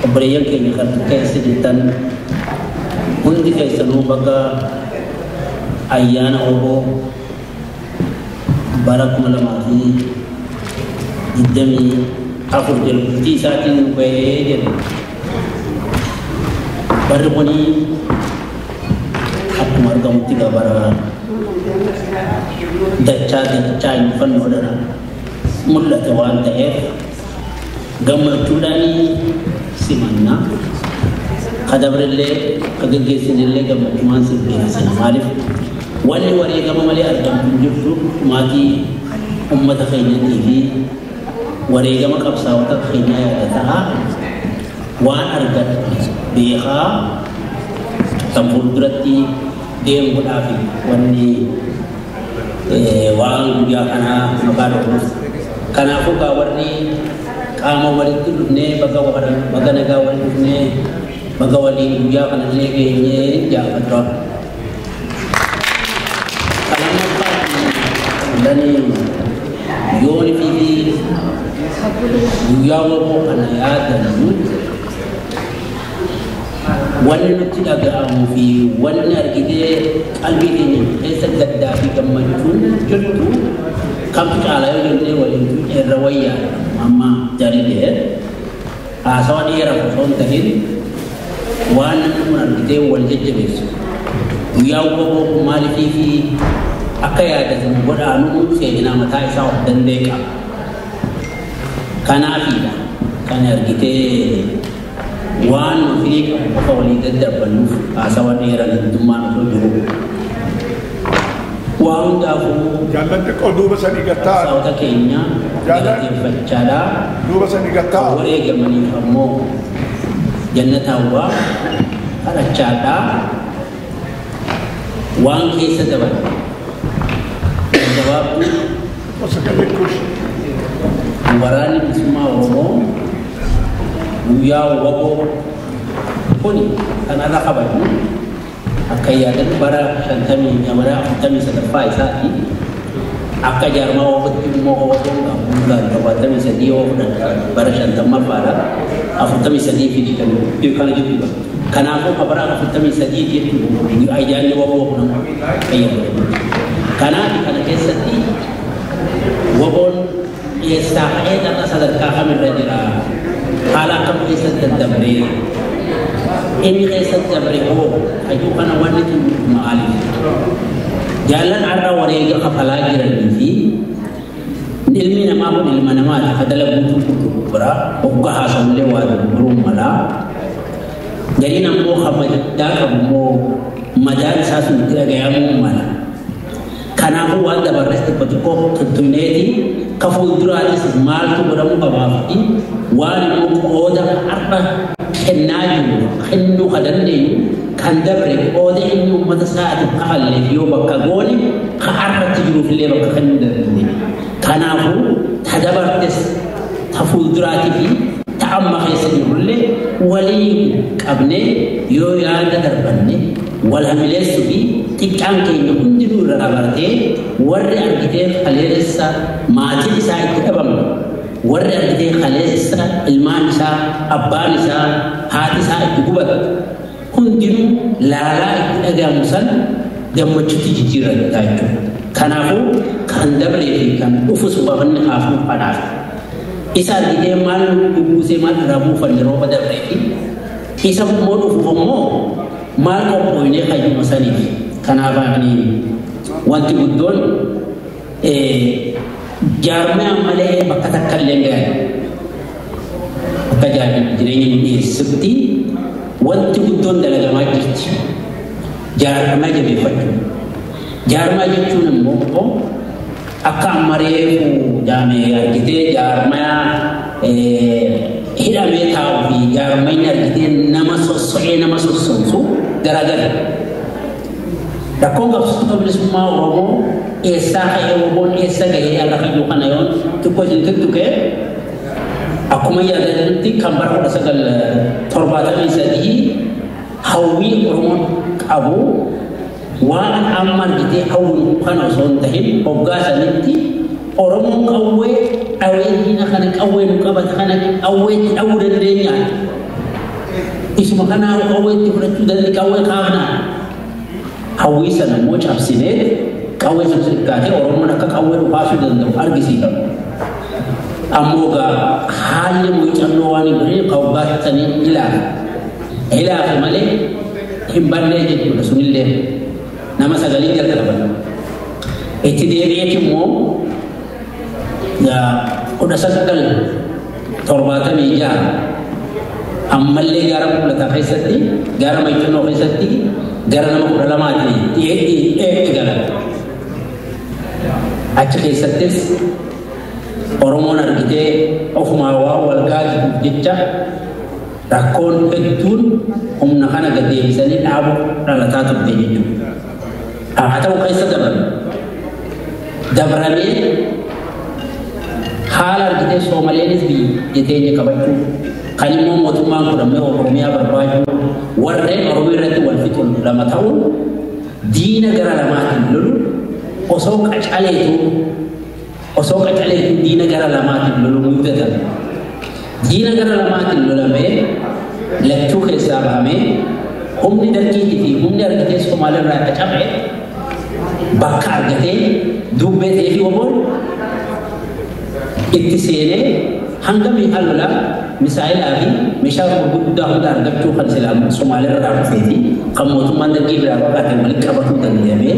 obboleeyyan keenya kan keessa jirtan hundi keessanuu bakka ayyaana Oromoo bara 2024 jalqabbii isaatiin bahee jedhu. Barri kuni akkuma argamutti bara dachaa dachaa injifannoodhaan mul'ate waan ta'eef gammachuudhaan simanna. Ka dabrillee ka geggeessinillee gammachumaan geessina. Maaliif wanni wareegama malee argamtu hin jirtu maatii uummata keenyatii fi wareegama qabsaa'ota keenyaa yaadataa waan argatu beekaa kan fuulduratti deemuudhaaf wanni waan guyyaa kanaa maqaa dhoofu. Kanaafuu gaa warri qaama walitti dhufnee baga nagaa walitti dhufnee baga waliin guyyaa kanallee geenyee jaafadha. Kalammaffaan yoon fi guyyaa Oromoo kana yaadannu wanni nutti dhaga'amuu fi wanni argitee qalbii keenya keessa gaddaa fi gammachuun jirtu kamtu caalaa yoo jennee waliin irra wayyaadha. Amma jaalladhee haasawa dheeraa osoo hin ta'in waan namni kun argitee wal jajjabeessu. Guyyaa Oromoo kun maaliifii fi akka yaadatan godhaanuu seenaa mataa isaa of danda'e qaba. Kanaafiidha kan argitee waan firii qabu qofa walii daddarbannuuf haasawa dheeraa heddummaan osoo jiru. Waan hundaafuu Jaallan xiqqoo duuba sanii gattaa. Qabsaa'ota keenya galateeffachaadha. Duuba sanii gattaa. Wareegamaniif ammoo jannata hawwaa kadhachaadha. Waan keessa dabale. Gabaabduu waraanni bilisummaa Oromoo guyyaa waboo kuni kan irra kabajnu akka yaadan bara 53 isaati akka jaarmaa wabootti immoo waboon qabu 73 yoo fudhatan bara 50ffaadha 43 fi kana jechuudha. Kanaafuu bara 43 jechuun ayyaanni waboo kun fayyadamu. Kanaaf kana keessatti waboon eessaa ka'ee dhaqna sadarkaa kamirra jira. Haala akkam keessatti daddabree inni keessatti dabre hoo hayyuu kana wanni tun maali? Jaallan har'a wareega kafalaa jiranii fi ilmi namaa kun ilma namaati ka dalaguutu gurgura hogga haasawullee waa gurguruun malaa. Gariin ammoo ka madaa qabu immoo madaan isaa sun itti dhagayamuu mala. Kanaafuu waan dabarres xiqqoo xiqqoo tuttuneeti ka fuulduraatis maaltu godhamuu qabaa fi waan immoo qooda har'a kennaa jiru kennuu ka dandeenyu kan dabre qooda inni uummata isaatiif kafalleef yoo bakka goone ka har'atti jiruuf illee bakka kennuu dandeenya. Kanaafuu ta dabartes ta fuulduraatii fi ta amma keessa jirullee walii qabnee yoo yaada darbanne wal hamileessuu fi xiqqaan keenya hundinuu irraa baratee warri argitee kaleessa maatiin isaa itti dhabamne warri argitee kaleessa ilmaan isaa abbaan isaa haati isaa itti gubatu hundinuu laalaa itti dhagahamu san gammachuutti jijjiirrataa jechuudha. Kanaafuu kan dabree fi kan dhufus bafanni kaafuu kanaaf. Isa argitee maal buusee maal irraa buufanne rooba dabree fi isa immoo dhufuuf immoo maal qophoonee hayyuma saniif. Kanaaf ani wanti guddoon jaarmee ammalee bakka takka illee hin gahan. Akka jireenya nu dhiyeessutti wanti guddoon dalagamaa jirti. Jaarmaa jabeeffachuu. Jaarmaa jechuun immoo akka amma reefu jaamee argitee jaarmaa hidhamee taa'uu fi jaarmayni argitee nama sosso'ee nama sossoosu garaagara. Rakkoon qabsiisota bilisummaa Oromoo eessaa ka'ee Oromoon eessa gahee har'a kayyuu kana yoon xiqqoo isin tuttuqee akkuma yaadanitti kan bara 1973 hawwii Oromoon qabu waan amma argitee hawwinu kana osoo hin tahin hoggaa sanitti Oromoon qawwee dhawee diina kana qawwee nu qabata kana qawweetti dhawuu dandeenya. Isuma kanaa qawweetti fudhachuu dandeenye qawwee kaafnaa. Hawwii sana immoo cabsinee qawwee sun xiqqaatee Oromoon akka qawwee dhukaasuu danda'u argisiifama. Ammoo egaa haalli muuxannoo waan hin godhin kan hoggaatanii ilaalu. Ilaafe malee hin bannee jechuudha sunillee nama sagalii jalqaban. Itti deebi'eeti immoo 1976 ammallee gaara mul'ataa keessatti gaara Mayconnoo keessatti gara nama 12 dhiyeetti galan. Achi keessattis Oromoon argitee ofumaa waa wal gaajituuf jecha rakkoon hedduun humna kana gad deebisanii dhaabu dhalataa turte jechuudha. Haa ta'u keessa dabrame. Dabramee haala argitee Soomaleenis biyya teenya qabachuu kan immoo mootummaan kun ammoo Oromiyaa barbaadu warreen Oromoo irratti wal fixuun lama ta'uun diina gara lamaatiin lolu osoo qacaleetu diina gara lamaatiin lolu mudatan. Diina gara lamaatiin lolamee lachuu keessaa bahamee humni dargiitii fi humni argitee Somaaliirraa qacabe bakka argatee dubbee ta'ee fi oboon itti seenee hanga meeshaa lolaa misaa'ilaa fi meeshaa gurguddaa hunda argachuu kan silaa Somaaliirraa dhufee fi kan mootummaan dargii biraa baqate walitti qabatuu danda'amee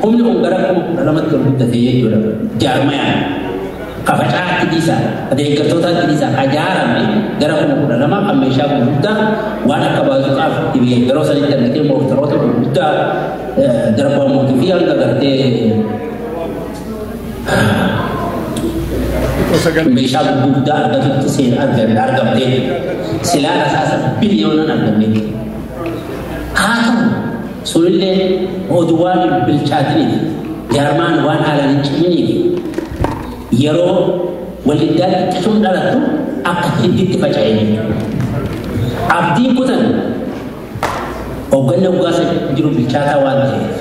humni kun gara 2012tti ol guddatee jechuudha. Jaarmayaan kafacaatti dhiisaa deeggartootaatti dhiisaa ijaarame gara 2012 kan meeshaa gurguddaa waan akka baazuqaaf dhibee yeroo sanitti argatee mooftaroota gurguddaa darbaa mootii fi hanga gartee meeshaa gurguddaa argatutti seen argamtee silaa rasaasa biliyoonaan argamne. Haa ta'u sunillee oduu waan bilchaatiniif jaarmaan waan haalaan hin ciminiif yeroo waliddaan xiqqisuun dhalattu akka hidditti faca'e jechuudha. Abdiin kutan hoogganni hoggaasa jiru bilchaataa waan ta'eef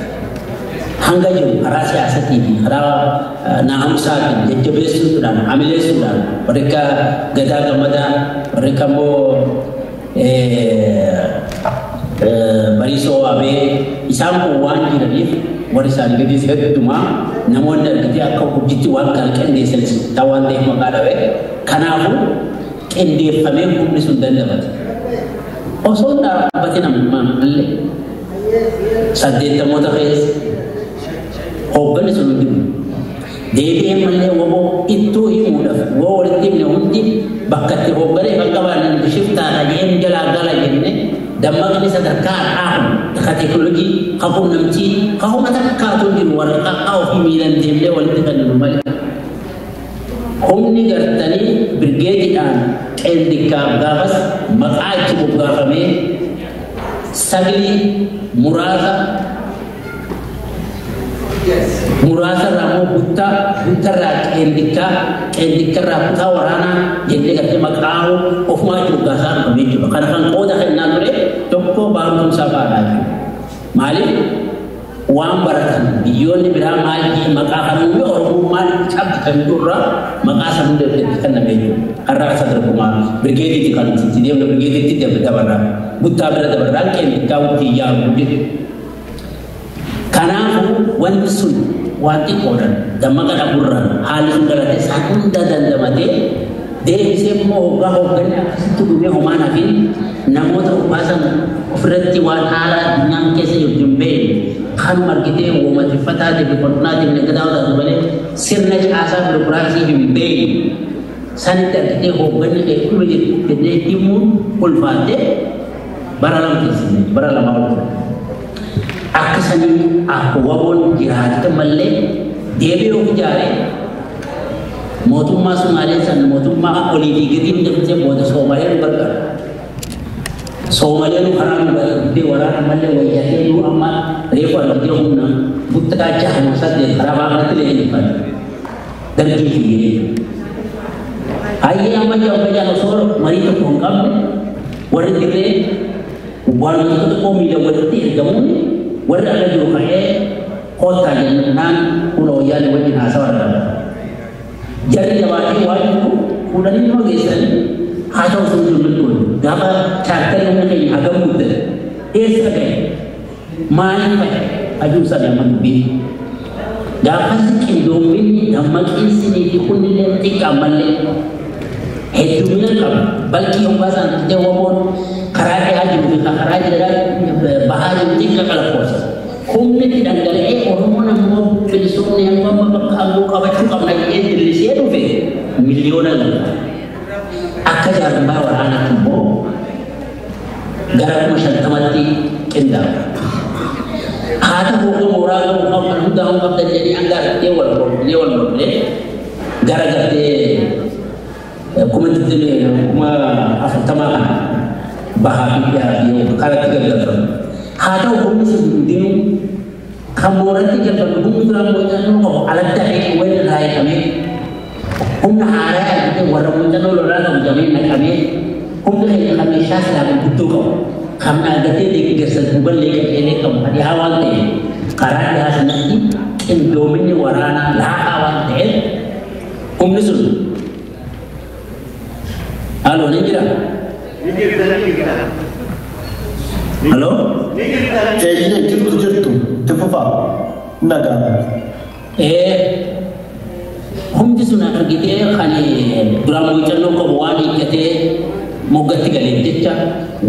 hanga jiru karaa siyaasatii fi karaa naamusaatiin jajjabeessuudhaan hamileessuudhaan warri akka Gadaa Gammadaa warri akka immoo Bariisoo Abee isaan kun waan jiraniif warri isaanii gadis heddumaa namoonni argitee akka hojiitti waan kana qindeessanis waan ta'eef maqaa dhabe. Kanaafuu qindeeffamee humni sun dandamate. Osoo hin dhaabbatin ammallee 80moota keessa hoogganni sun hundi deebi'ee mallee waboo ittuu himuudhaaf woo walitti himne hundi bakka itti hoogganee kan qabaanne shiftaadha jeen jalaa gala jenne dammaqni sadarkaa har'aa kun ka teekinooloojii ka quunnamtii ka humna takkaatu jiru waraqaa ofii miilaan deemnee walitti kennu malee. Humni gartanii birgeediidhaan qeendikkaaf gaafas maqaa itti moggaafamee saglii muraasa muraasa irraa immoo buttaa buttarraa qeendikkaa qeendikkarraa kutaa waraanaa jennee gartee maqaa ofumaa itti moggaasaa dhufame jechuudha. Kana kan qooda kennaa ture tokko barumsaa fa'aadha jechuudha. Maaliif waan baratan biyyoonni biraa maal maqaa kan uume Oromummaan qabdi kan jirurraa maqaa san hunda itti kenname jechuudha. Har'a isa darbumaa birgeediitti kan itti deemne birgeediitti dabarraa buttaa bira dabarraa qeendikkaa wajjin yaalu jechuudha. Kanaafuu wanti sun waan xiqqoodhaan dammaqa dhabuurraan haalli sun dhalate isaan hunda dandamatee deebisee immoo hoggaa hoogganni akkasitti dhumee homaan hafin namoota obbaasan ofirratti waan haaraa addunyaan keessa jirtu hin beekne kanuma argitee uumatiffataatii fi qonnaatiif nagadaa taatu malee sirna caasaa biirokiraasii hin beekne sanitti argitee hoogganni kee dhuma jirtu jennee himuun ulfaattee bara lama keessatti bara lama ol. Akka sanii akka waboon jiraate malee deebi'ee of ijaaree mootummaa Sumaalee san mootummaa olii fi gadiin dabtee booda Soomaleen barbaada. Soomaleen karaa nu barbaadee waraana malee wayyaatee nu amma reefu argitee humna buttaa jaha saddeet karaa baafatti leenjifate. Dargii fi gahee. Hayyee amma jaa osoo marii tokko hin qabne warri dirree waan tokko miila walitti ergamuun warri ala jiru ka'ee kottaa jennaan kun wayyaanee wajjin haasawaa argama. Jarri jabaatee waan jiru fuudhanii nama geessanii haa ta'u sun sun loltuun gaafa chaartarri humna keenya hagam guddate eessa ga'e maaliif fa'i ajuu sana amma dubbii. Gaafas qindoominni dammaqiinsinii fi kunnillee xiqqaa mallee heddumina qaba. Balki hoggaa sana argitee waboon karaa dhiyaa jiru fi karaa jiraa bahaa jiru xiqqa qalaqoosa. Humni itti dhangala'ee Oromoon ammoo bilisumni hamma amma bakka aangoo qabachuu qabna jedhee dillisee dhufe 2,000,000. Akka jaarmaa waraanaatti immoo gara 50,000tti qindaa'u. Haa ta'u hoggaa mooraa qabu qabu kan hundaa hoo qabdan jedhanii hanga argitee wal mormee wal mormee gara gartee 40,000 kana bahaa fi dhiyaa fi karatti gaggeeffamu. Haa ta'u humni sun hundinuu kan mooratti galfamu humni duraan muuxannoo qabu alatti hafee wal irraa hiikamee humna haaraa argitee warra muuxannoo lolaa qabu jamee naqamee humna keenya kan meeshaa silaa gurguddoo qabu kan argatee deeggarsa duuballee qajeelee qabu kan dhihaa waan ta'eef karaa dhihaa sanatti qindoominni waraanaa laafaa waan ta'eef humni sun Halo, ni jira? Halo? Jirtu jirtu, itti fufaa. Nagaa. Humni sun argitee kan duraan muuxannoo qabu waan hiikkatee moggatti galee jecha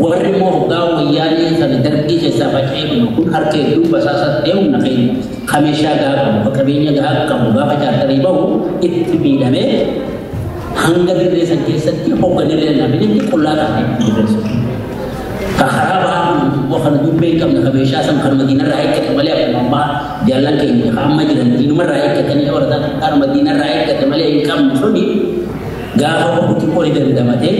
warri immoo hoggaa wayyaanee sana dargii keessaa faca'ee dhufu kun harka hedduu basaasaa ta'ee humna keenya kan meeshaa gahaa qabu, kan qabeenya gahaa qabu gaafa chaartarii bahu itti miidhamee hanga dirree san keessatti hoogganillee namni qullaa taatee dirree sun. Ka karaa bahaa kun immoo kana dubbee hin qabne ka meeshaa san kan madiinarraa eeggate malee akkuma ammaa jaallan keenya ka amma jiran diinumarraa eeggatanii dabalataan kan madiinarraa eeggate malee hin qabne suni gaafa ofutti qori dandamatee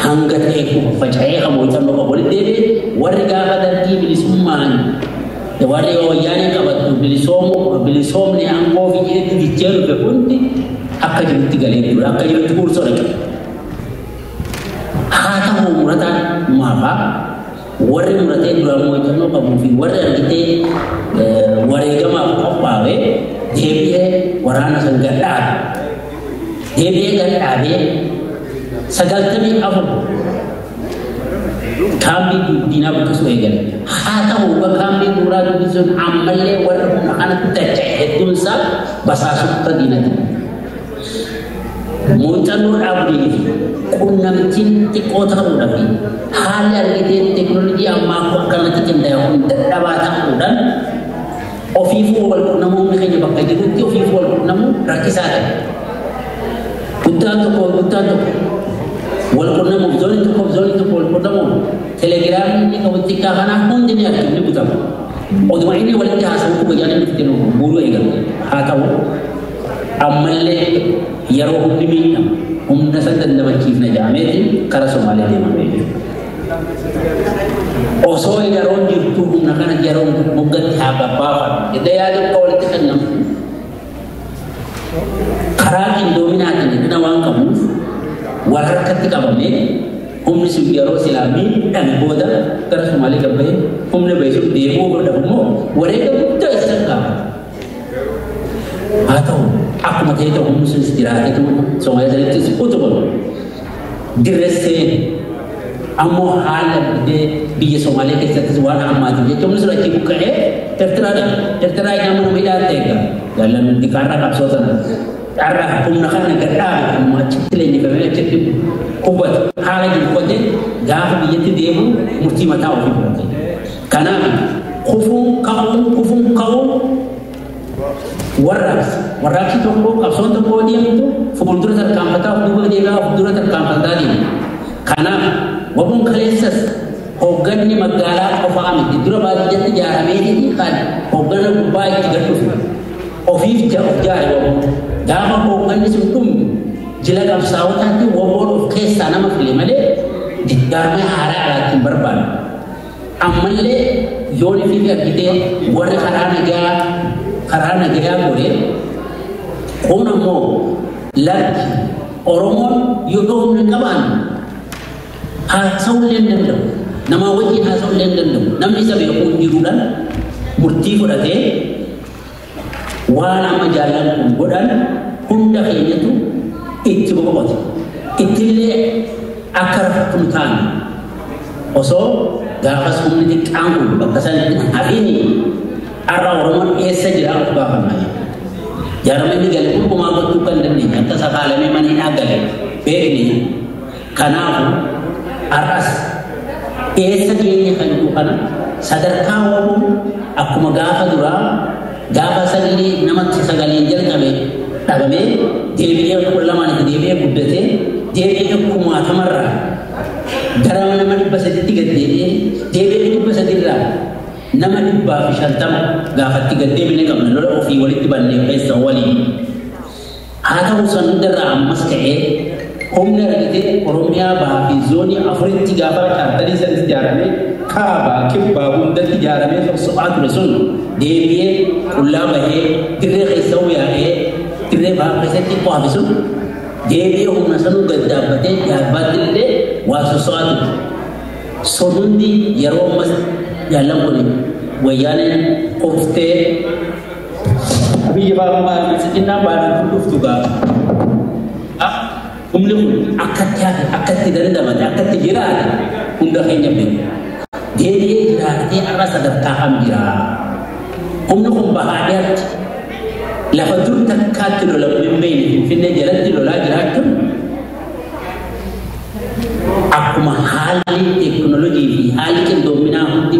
hanga ta'e faca'ee kan muuxannoo qabu walitti deebi'e warri gaafa dargii bilisummaan warri wayyaanee qabattu bilisoomni aangoo fi jireetti jijjiiru dhufe hundi akka jirutti galee ture akka jirutti kursoo dhaqe. Haa ta'u murataan maafaa warri muratee duraan muuxannoo qabuu fi warri argitee wareegamaaf qophaa'e deebi'ee waraana san gadhaabe. Deebi'ee gadhaabee 94 kaambii diinaa buqqisuu eegale. Haa ta'u kaambii duraa dubbisuun ammallee warri humna kanatti dacha'e hedduun isaa basaasota diinati. Muuxannoo dhaabbii fi Quunnamtiin xiqqoo ta'uudhaa fi haalli argitee teekinooloojii ammaa akkanatti qindaa'e kun dadhabaa ta'uudhaan ofiifuu wal quunnamuu humni keenya bakka jirutti ofiifuu wal quunnamuu rakkisaa ta'e. Guddaan tokko wal quunnamuuf zoonii tokkoof zoonii tokko wal quunnamuuf telegiraamni inni qabu xiqqaa kanaa hundi ni arginu ni butama. Oduma inni walitti haasa'u guyyaan inni itti guuruu eegalu haa ta'u ammallee yeroo humni miidhamu humna san dandamachiifna jedhameeti kara Somaalee deemamee jiru. Osoo yeroon jirtu humna kana yeroon moggatti haa babbaafatu jedhee yaada akka walitti kennamu karaa qindoominaatiin hir'ina waan qabuuf wal harkatti qabamee humni sun yeroo silaa miidhame booda gara Somaalee gabbahee humni bahe sun deebi'uu godhamu immoo wareega guddaa isa gaafata. Haa ta'u akkuma ta'e ta'u humni sunis jiraatetu Somaalee sanattis utubamu dirressee ammoo haala biyya Somaalee keessattis waan hammaatiif jecha humni sun achi buqqa'ee Eertiraa dhabe. Eertiraa nama nama hidhaa ta'e egaa jaallan dikaarraa qabsoo sana carraa humna kana gad dhaabe humna achitti leenjifamee achitti hubatu haala jiru qotee gaafa biyyatti deemu murtii mataa ofii fudhate. Kanaaf kufuun ka'uun warraaqsi tokko qabsoon tokko deemtu fuuldura tarkaanfataa of duuba deebi'aa of dura tarkaanfataa deemu. Kanaaf wabuun kaleessas hoogganni magaalaa qofaa miti dura baadiyyaatti ijaarameeti kan hooggana gubbaa itti gad dhufu ofiif of jaare wabuun gaafa hoogganni sun dhumu jila qabsaa'otaatti waboon of keessaa nama file malee jaarmee haaraa alaatti hin barbaadu. Ammallee yoon fi argitee warri karaa nagaa godhee kun ammoo lakki Oromoon yoo humna qabaan haasa'uu illee hin danda'u. Nama wajjin haasa'uu illee hin danda'u. Namni isa beekuu hin jiruudhaan murtii fudhatee waan amma jaallan kun godhan hunda keenyatu itti boqote. Ittillee akka raftu hin taane osoo gaafas humni xiqqaan kun bakka sanatti hafini har'a Oromoon eessa jira of gaafanna. Jaarmeen gale hundumaa gochuu kan dandeenye akka sakaalamee mana hidhaa gale beekne. Kanaafu har'as eessa keenya kan jiru kana sadarkaa wabuun akkuma gaafa duraa gaafa sagalee namatti sagaleen jalqabe dhabamee deebi'ee 12 itti deebi'ee guddatee deebi'ee kumaatamarraa gara nama 300tti gad deebi'ee deebi'ee 300irraa nama 150 gaafatti gad deebine qabna lola ofii walitti bannee keessa waliin. Haa ta'u san hundarraa ammas ka'ee humna argitee Oromiyaa bahaa fi zoonii afuritti gaafa chaartarii sanis ijaaramee kaabaa kibbaa hundatti ijaaramee sosso'aa ture sun deebi'ee qullaa bahee dirree keessa yaa'ee dirree bahaa keessatti qo'afe sun deebi'ee humna sanuu gad dhaabbatee dhaabbaatti illee waa sosso'aa ture. Sun hundi yeroo ammas jaallan kun wayyaaneen qoftee biyya baabaa xixinnaa baaduu kun dhuftu gaafa. Humni kun akkatti hafe akkatti dandamate akkatti jiraate hunda keenya beeku. Deebi'ee jiraatee har'a sadarkaa kam jira? Humni kun bahaa dhiyaatti lafa dur takkaatti lolamu hin beekne Finfinnee jalatti lolaa jiraachuun akkuma haalli teekinooloojii fi haalli qindoominaa hundi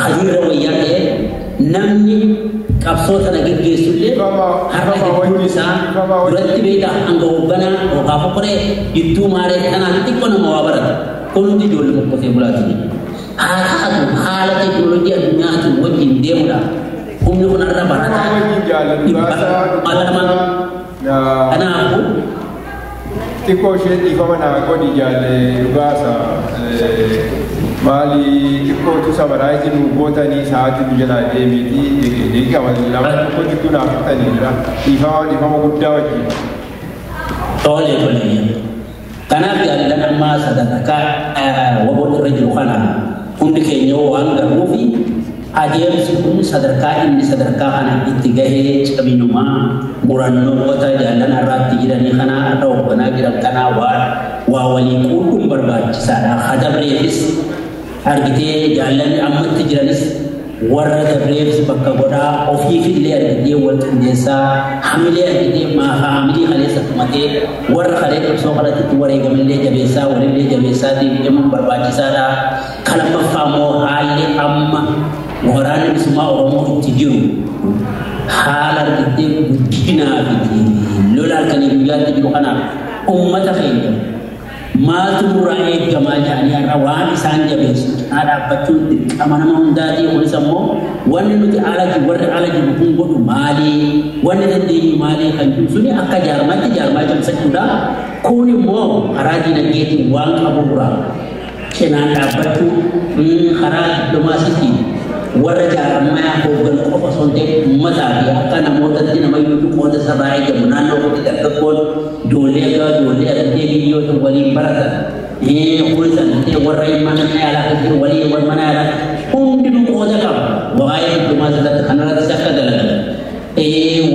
hariirra wayyaa ta'e namni qabsoo sana geggeessullee har'a hedduun isaa duratti beektaa hanga hoogganaa yookaan fokoree gidduu maaree kanaan xiqqoo nama waa barata. Kun hundi ijoollee qoqqootee bulaati. Haa taatu haala teekinooloojii addunyaatiin wajjin deemuudhaaf humni kun har'a barataa dhibba kanaafuu xiqqoo ishee dhiifama naa godhi jaalle dhugaasa maali xiqqootu samaraayiti nu gootanii sa'aatii nu jalaa deebiiti daqiiqaa lama tokko jidduu naaf fixanii jira dhiifama guddaa wajjin. Tole tole. Kanaaf jaallan ammaa sadarkaa waboon irra jiru kana hundi keenya waan garuu fi adeemsi kun sadarkaa inni sadarkaa kana itti gahee cabinumaa murannoota jaallan har'aatti jiranii kanaa har'a hoogganaa jiran kanaa waa walii quudhuun barbaachisaadha. Hadabreefis argitee jaallan ammatti jiranis warra dabreefis bakka godhaa ofiifillee argitee wal qindeessaa hamilee argitee maafa hamilee kaleessa tumatee warra kalee qabsoo kanatti itti wareegamillee jabeessaa walillee jabeessaa deemuun barbaachisaadha. Kan lammaffaa immoo haalli amma waraanni bilisummaa Oromoo itti jiru haala argitee guddinaa fi lola halkanii guyyaatti jiru kanaaf uummata keenya maaltu nurraa eegamaa jedhanii har'a waan isaan jabeessu cinaa dhaabbachuun dirqama nama hundaatii. Kunis ammoo wanni nuti ala jiru warri ala jiru kun godhu maalii wanni dandeenyu maalii kan jiru suni akka jaarmaatti jaarmaa cimsachuudha. Kun immoo karaa diinagdeetiin waan qaburraa cinaan dhaabbachuu, karaa dippiloomaasiitiin warra jaarmaa hoogganu qofa osoo hin ta'in uummataa fi akka namootatti namayyuu qooda sabaa eegamu naannoo kootti dargaggoon ijoollee akka ijoollee argitee biyyoota waliin baratan kunis argitee warra mana yaalaa kan jiru waliin mana yaalaa hundinuu qooda qaba. Waa'ee dippiloomaasii irratti kanarrattis akka dalagan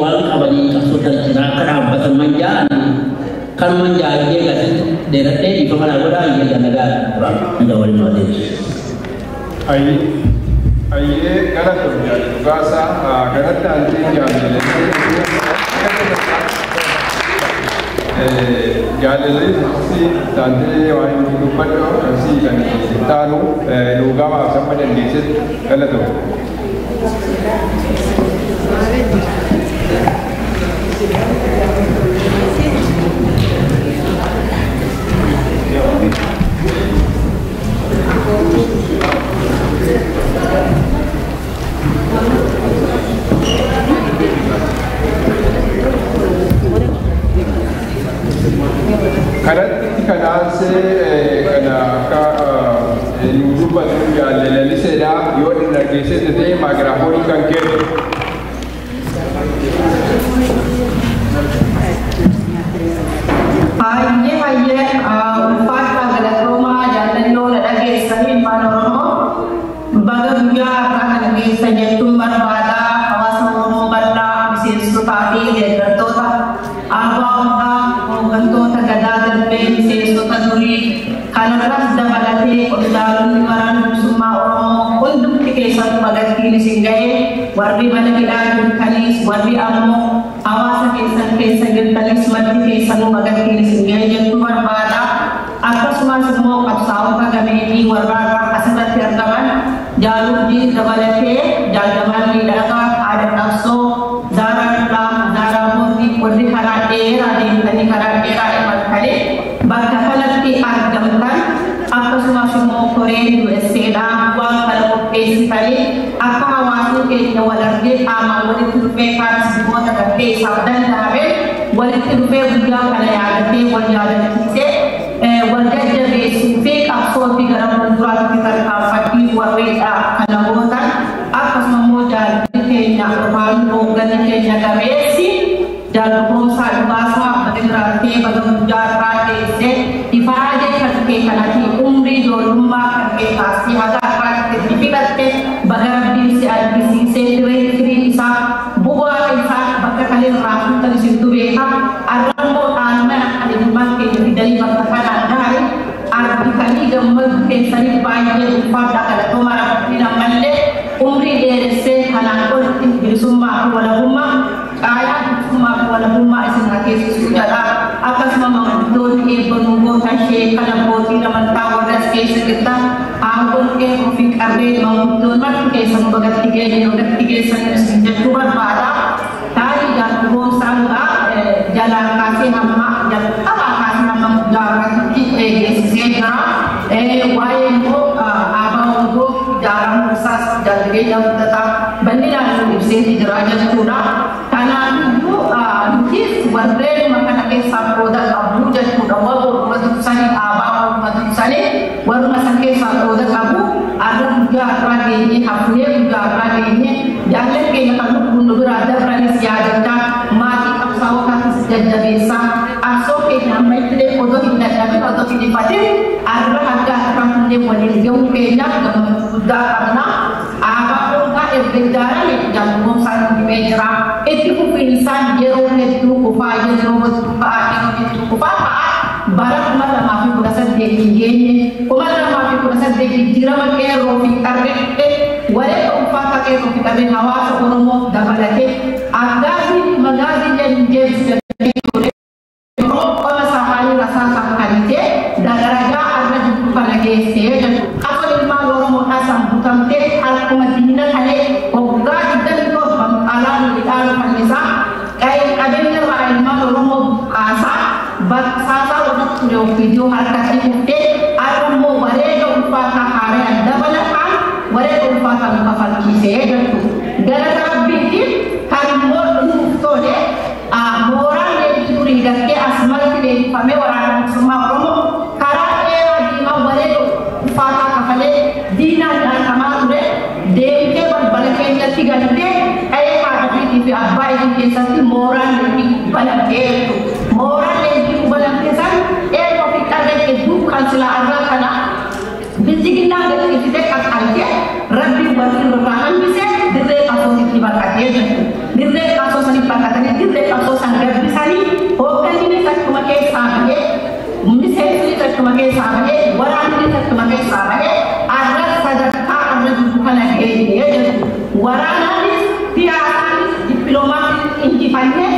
waan qabanii qabsoo cinaa akka dhaabbatan manjaa'an kanuman jaa'ee gasitti dheeradhee dhiifama naa godhaa iyya nagaa nagaa waliin waa deebisu. Ayyee galatoom jaalli dhugaasaa kanatti aansee jaallee si taantee waan inni dubbadhu si kan taanu dhugaa baaf amma dandeessetti galatoom. Kanatti kan aansee kana akka nu dubbatu jaalle laliseedha yoo dargaggeessatti ta'e maagiraafoonii kan kennu. Hayyee hayyee ulfaata galatoomaa jaallannoo na dhageessanii ilmaan Oromoo baga guyyaa har'aa kana keessa jechuun barbaadaa hawaasa Oromoo bal'aa miseensotaa fi deeggartoota abbaa hundaa hooggantoota gadaa darbee miseensota durii kanarras dabalatee qondaalonni waraana bilisummaa Oromoo hundumti keessattuu bagattiin isin ga'ee warri mana hidhaa jirtanis warri ammoo hawaasa keessan keessa jirtanis maddi keessanuu bagattiin isin ga'ee jechuu barbaada. Akkasumas immoo qabsaa'ota gameeyyii warra asirratti argaman jaalurjii dabalatee jaaljamaan miidhagaa haadha qabsoo Zaaraa Dullaa Zaaraa Mootii warri karaa dheeraa deemtanii karaa dheeraa imaltanii bakka kanatti argamtan akkasumas immoo koreen USAdha waan kana qopheessitanii akka hawaasni keenya wal argee qaamaan walitti dhufee kaanis dhimmoota gartee isaaf danda'ame walitti dhufee guyyaa kana yaadatee wal yaadachiisee wal jajjabeessuu fi qabsoo fi gara fuulduraatti tarkaanfachuu warreen kana gootan akkasuma immoo jaalli keenya yookaan hoogganni keenya gameessi jaalluboonsaa dhugaasaa baga jiraattee baga guyyaa irraa geessee ifaajee kan kee kanatti umrii ijoollummaa kan kee kaasee haga har'aatti itti fidatte baga rabbiin si argisiisee diree firii isaa bu'aa isaa bakka kanarraa fuutan isintu beeka har'a immoo dhaalmaa kan ilmaan keenya fidanii bakka kanaan gahan argitanii gammachuu keessanii baay'ee ulfaadha galatoomaa rabbiin ammallee umrii dheeressee kanaan olitti bilisummaa fi walabummaa caalaa bilisummaa fi walabummaa isin haa teessisu jedha. Akkasuma manguddoonni eebba nuu gootan sheekan abbootiin amantaa warra as keessa jirtan aangoon qeerroo fi qarreen manguddoon marti keessan bagatti geenye bagatti geessan isin jechuu barbaada. Taa'ii jaalluboonsaa dhugaa jalaan kaasee hamma jalqabaa kaasee hamma guddaa irratti geessisee jira. Waa'ee immoo aabaa hundoo ijaaramuu isaas jaalladhee guddataa bal'inaan nu ibseeti jira jechuudha. Kanaafiyyuu nutis warreen kana keessaa qooda qabu jechuudha. Warra waluma dursanii aabaa waluma dursanii warruma san keessaa qooda qabu har'a guyyaa har'aa geenye hafnee guyyaa har'aa geenye jaallan keenya kan lubbuun nu biraa dabranis yaadachaa maatii qabsaa'otaatis jajjabeessaa qabsoo keenya amma illee odoo hin dadhabin odoo hin ifatin har'a hanga har'aa waliin gahuu keenya gammachuu guddaa qabna. Aabaa hundaa erga ijaarame jaalluboonsaan himee jira. Itti fufiinsaan yeroo hedduu kufaa yeroo hedduu ba'aa yeroo hedduu kufaa ta'a. Bara 2018 hin geenye 2018 jijjiirama qeerroo fi qarree Wareega ulfaataa qeerroo fi qarreen hawaasa Oromoo dabalatee aggaazii magaazii jedhu jeebisu qoma safaanii rasaasa kanitee darajaa arra jirtu kana geessee jechuudha. Qabsoon ilmaan Oromoo taasisan butamtee harkuma diina kalee waggaa 27 alaan midhaan fannisaa qabeenya irraa ilmaan Oromoo buqqaasaa barsaasaa walitti ture ofiiyyuu harkatti kuftee har'a immoo wareega ulfaataa haaraan dabalataan wareega ulfaataa nu kafalchiisee jechuudha. Galata Rabbiitiin kan immoo nuuf tole mooraan leenjii durii gartee asumatti leenjifamee waraana bilisummaa Oromoo karaa dheeraa diimaa wareega ulfaataa kafalee diinaan dhaantamaa ture deemtee balbala keenyatti galtee dha'ee haadha fi abbaa ishee keessatti mooraan leenjii banamtee jechuudha. Mooraan leenjii banamtee san eegoo fi qarree hedduu kan silaa irraa kana bilchiginnaa gadhiisitee qaqqaltee Rabbiin warri irraa hambisee dirree qabsootitti baqatee jechuudha. Dirree qabsoo sanitti baqatanii dirree qabsoo san gabbisanii hoogganni akkuma keessaa bahee miseensi akkuma keessaa bahee waraanni akkuma keessaa bahee arra sadarkaa arra jirtu kana geenyee jechuudha. Waraanaanis siyaasaanis dippiloomaasiin injifannee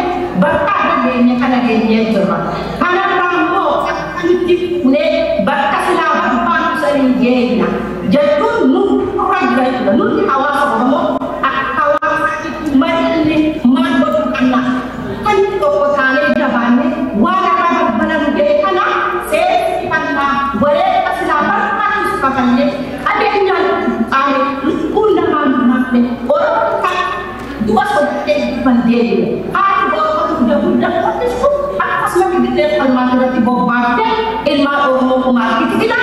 bakka arra geenye kana geenyee jirra. Kanarraa immoo akkamitti fuunee bakka silaa barbaadu sanii geenya jechuun nurra jira jechuudha. Nuti hawaasa Oromoo akka hawaasaatti malinni maal godhuu qabna? Kan tokko taanee jabaannee waan irraa balbala nu ga'e kana seensifannaa wareega silaa barbaachisu kafallee qabeenyaan qaame lubbuun namaa nu nafne Oromoo kan du'a sodaatee dhufan deebi'e. Haati goota guddaa guddaa qophiisu akkasumas dirree falmaa irratti bobbaaftee ilmaan Oromoo kumaatti fida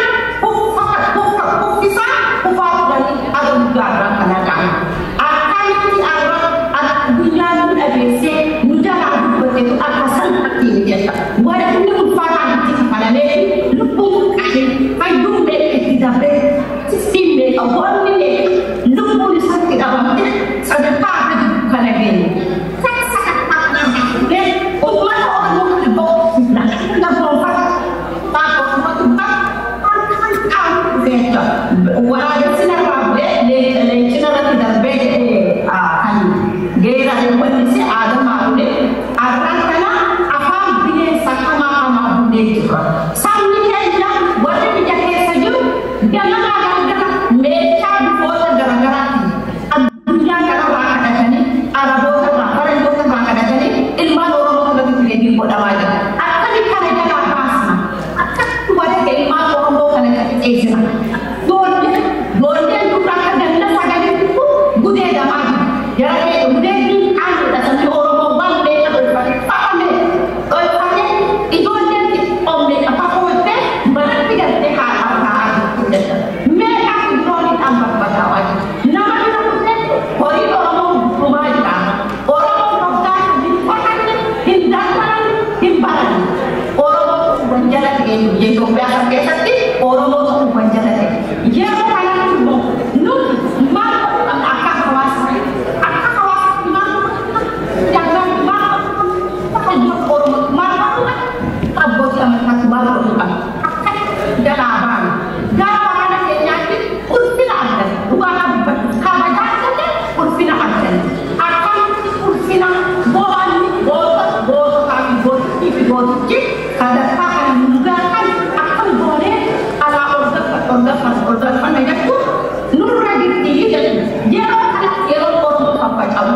uffisaa kufaa turanii haga guddaa irraa kana ga'an. Akkamitti arra addunyaa nu dhageessee nu jalaa dubbatteetu akka salphatti ni jedha. Warri ulfaataan itti kafalamee fi lubbuun qaqqabee hayyuun meeqa itti dabree sistiin meeqa wanni meeqa lubbuun isaatti dhabamte sadarkaa akka jiru kana geenye. Sadarkaa kana fuudhee uummata Oromoo kana boqochiifna. Gaboonfata baaka Oromoo dubbata harkaan qaamu dhufeetta. Waraabessi narraa bu'ee leenci narratti darbee jedhee kan geeraree wallise aadamaa dhufe arraan kana afaan bineensa hamaa hamaa bunnee jirra. Sabni keenya warri biyya keessa jiru ganamaa galgala meeshaa bifoota garaagaraatiin addunyaa kanarraa kadhatanii araboota irraa faranjoota irraa kadhatanii ilmaan Oromoo kanatti fileetiin godhamaa jira. Akkami kana jalaa baasna? Akkamitti wareega ilmaan Oromoo kana qaxxeessina? Ijoolleen duraa akka ganna sagalitti gudeedamaa jiru. Jaree gudeeddiin qaamudha sabni Oromoo waan beeka dholfate fafame dholfate ijoolleen xixiqqoon meeqa fafoottee manatti galtee haadhaaf taa'aa jirtu jechuudha. Meeqaatu dirooniidhaan barbadaawaa jira. Nama bira kutee horii Oromoo dhumaa jira. Oromoon waggaa hin qotanne, hin daldalanne, hin baranne. Oromoo ta'uu wanjala ta'e biyya Itoophiyaa kana keessatti Oromoo ta'uu wanjala ta'e. Yeroo kanatti immoo nuti maal godhuu qabna akka hawaasaatti? Akka hawaasaatti maal godhuu qabna? Jaarraa maal godhuu qabna? Hayyoota Oromootti maal godhuu qabna? Abbootii amantaatti maal godhuu qabna? Akkamitti jalaa baana? Gara waraana keenyaatti ulfina arganna. Dhugaa dubbachuu kabajaa arganne ulfina arganne. Akkamitti ulfina goonni goota goototaa fi gootittii fi gootichi sadarkaa kana nu gahan akkam goonee alaa ol gaffan ol gaffan ol galfanna jechuun nurra jirti jechuudha. Yeroo kanatti yeroo Oromoo kan faca'u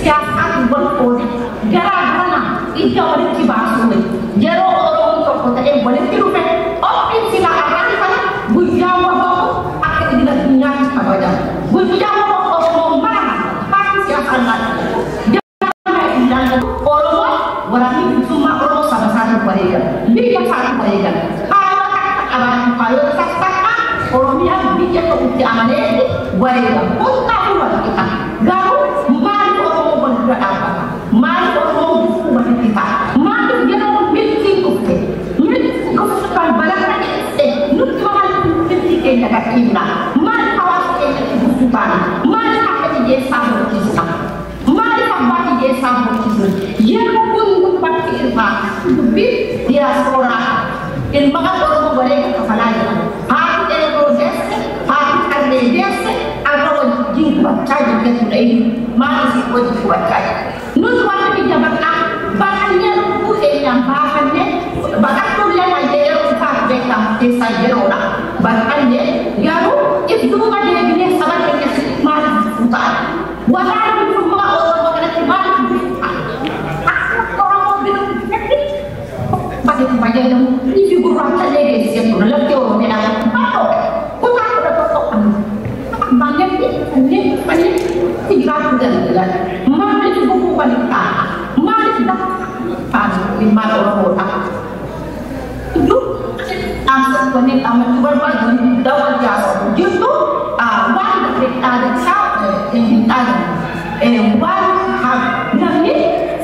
siyaasaan wal qoode garaa garanaa ija walitti baasuu yeroo Oromoon tokko ta'ee walitti dhufe qophiin silaa arraan kana guyyaa waboo akka idil addunyaatti kabajama. Guyyaa waboo Oromoo mara paartii siyaasaa irraa Oromoon waraanni bilisummaa Oromoo saba isaatiif wareegama. Biyya isaatiif wareegama. Kaayoo takka qabaatu kaayoo takka Oromiyaan biyya tokkotti amanee wareegama. Hundaafuu wal qixa. Garuu maaliif Oromoo wal dura dhaabbata? Maaliif Oromoo gufuu walitti ta'a? Maaliif yeroo milkiin dhufte? Milkiin dhufte balbala kana dhiyeesse nuti maaliif milkii keenya gadhiifna? Maaliif hawaasa keenyatti gufuu taana? Maaliif akka hiyyeessaa hojjisna? Maaliif abbaa hiyyeessaa hojjisna? Yeroo kun bakki irraa dubbii diyaaspooraa ilmaan Oromoo wareega kafalaa jiran. Haati qeerroo deesse, haati qarree murteessaa yeroodha. Barqallee garuu if duuba deebinee saba keenya maaliif ta'a? Waraana bilisummaa Oromoo kanatti maaliif ta'a? Akka Oromoo bilisummaatti bakka fayyadamu ifi gurraacha illee geessisee ture lafti Oromiyaa bal'oodha. Kutaa 11 qabna. Baannetti kanneen dhufanii jiraachuu danda'an. Maaliif gufuu walitti ta'a? Maaliif ta'a ilmaan Oromoodha? Iddoo dhaamsa wanneen dhaammachuu barbaadu daawwan jaarsaa jirtu waan dafee dhaadachaa hin dhaadanne. Waan namni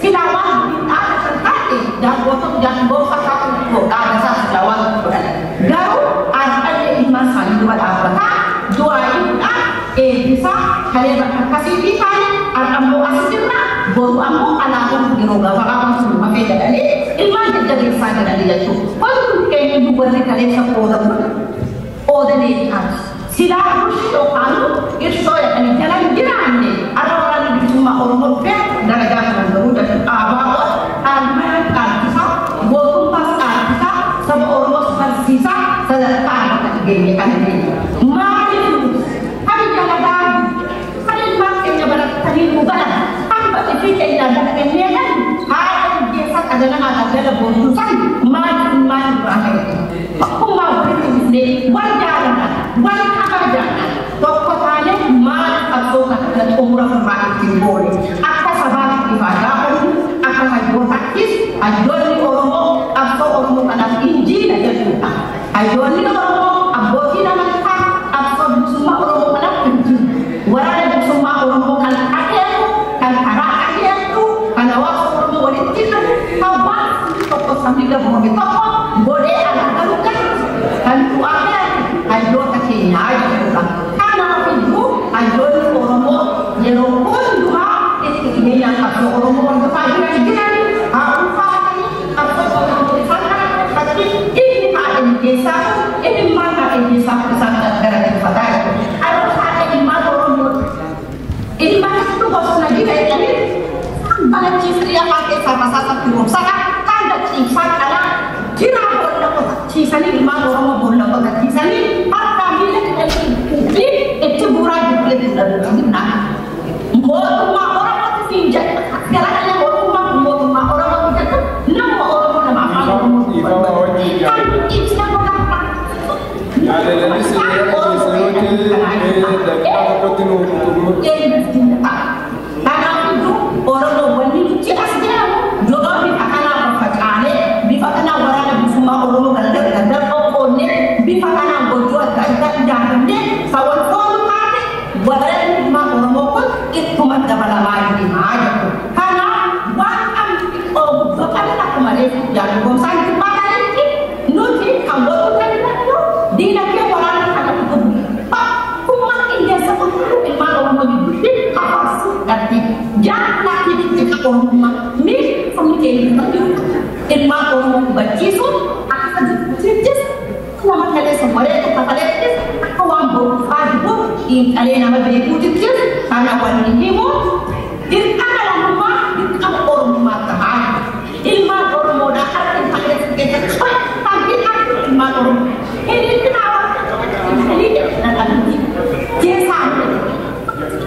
silaa waan dhaadatan taate daawwattoota jaarsaa taatu dhaadataa silaa waan godhan. Garuu har'allee ilmaan isaanii dura dhaabbataa du'aayiidhaan eebbisaa kalee bakka akkasiitii taane har'ammoo as jirra boru ammoo alaabaan yeroo gabaabaa sun hafee jedhanii ilmaan jajjabeessaa jedhanii jechuudha. Wanti keenya warri kaleessa qooda kun qooda leencaati. Silaa rushii yookaan irshoo jedhanii jala hin jiraanne har'a waraanni bilisummaa Oromoo dhufee darajaa kanan garuu jechuudha. Abaa'oon dhaalmaa dhaalchisaa gootummaas dhaalchisaa saba Oromoos barsiisaa sadarkaa akka geenye kana geenye. Maaliif kan jalagaa kan ilmaan keenya baratanii nu galan hamba ifii keenyaa dalagannee galu haala hiyyeessaa qadanamaa daldala boontuu san maaliif ilmaan irraa ka'e? Tokkummaa walitti dhufnee wal jaalannaa wal kabajannaa tokko taanee maal qabsoo kana xumura firmaa ittiin goone akka sabaatti ifaa gaafannu akka hayyootaattis hayyoonni Oromoo qabsoo Oromoo kanaaf injiila jechuudha. Hayyoonni Oromoo abbootiin amantaa qabsoo bilisummaa Oromoo kanaaf injiila. Waraana bilisummaa Oromoo kan akeeku kan karaa akeeku kan hawaasa Oromoo walitti qabu kan waan tokko sabni gaboome tokko godhee alaa galu kan du'aa hayyoota keenyaa jechuudha. Kanaafiyyuu hayyoonni Oromoo yeroo hundumaa itti dhiyeenyaan qabsoo Oromoo hordofaa jiran jiran haa ulfaatanii qabsoo Oromoo isaan kana inni haadha hiyyeessaa inni ilmaan haadha hiyyeessaa isaan galateeffataa jiru. Har'a haadha ilmaan Oromoo ilmaan bosona jira jedhanii balachiisanii afaan keessaa rasaasatti roobsata kan dachiisaa qalaa jira boolla qotachiisanii ilmaan Oromoo boolla qotachiisanii harkaa miila hidhanii itti buuraa jiru jechuudha. Mootummaa Oromooti siin jedha. Garagalee mootummaa kun mootummaa Oromooti jedhu nama Oromoo nama afaan Oromoo. Kan ibsa godhaa. Jaalalanis yeroo keessanitti daqiiqaa tokkotti nu xumuru. Kanaafiyyuu Oromoo wanni nuti as jedhamu yoo bifa kanaan facaanee bifa kanaan waraana bilisummaa Oromoo gargar qoqqoonnee bifa kanaan gochuu adda addaa ijaaramnee sawwan foonu taate waraanni bilisummaa Oromoo kun ittuma dabalamaa deemaa jechuudha. Kanaaf waan qabnu xiqqoo guddoo qabna akkuma reefu jaallu baatanitti nuti kan godhuu dandeenyu diinagdee waraana kana kutubu. Bakkummaa qilleensa qulqulluu ilmaan Oromoo gidduutti hafaasuu dhabde. Jaallattii xixiqqaa Oromummaa miidhagina sabni keenya kan jiru ilmaan Oromoo hubachiisuun akka jirtittis nama kaleessa wareega kafaleettis akka waan boruufaa jiru xiinxalee nama beekuutittis kana wanni himu dirqama lammummaa dirqama Oromummaa tahaa. Ilmaan Oromoodhaa harka hin kaleessa keessatti kan hidhatu ilmaan Oromoo. Hiriirri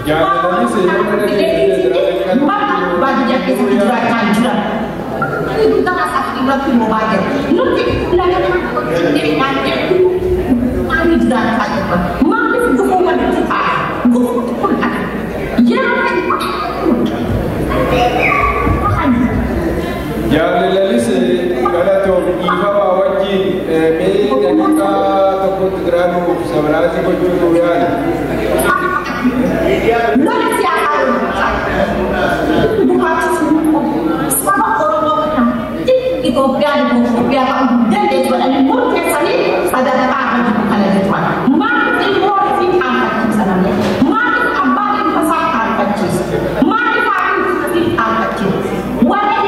Jaalalanis yeroo Bakka baadiyyaa keessatti jiraachaa jiran. Guddaa irratti bobaa jira. Nuti laga ani jiraachaa jirra. Maaliif gufuu walitti ta'a? Gufuu kun kana. Yeroo Jaalalanis galatoon dhiifamaa wajjin mee daqiiqaa tokkotti jiraanuuf sabalaasii gochuu nu yaali. Lola siyaasaa saba Oromoo kana Itoophiyaan Itoophiyaa ta'uu dandeessu jedhanii murteessanii sadarkaa irra jiru kana jechuudha. Maaliif ilmoo ofii qaanfachiisa namni? Maaliif abbaan ilma isaa qaanfachiisa? Maaliif haadhi ofii qaanfachiisa? Warreen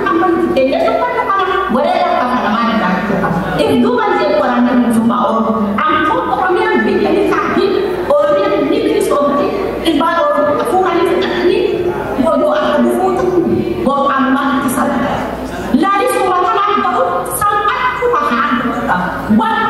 amma nuti keenya dubbannu kana warreen akka kanamaa ni jechuudha. If duuban jedhu waraanni bilisummaa Oromoo. Ammoo Oromiyaan biyya ni taati, Oromiyaan ni bilisoomti, ilmaan Oromoo fuudhanii fudhatanii yoo akka dhufuutu boru ammaa itti salphata. Lalisuma kanaan bahu salphatu tahaan jechuudha. Waan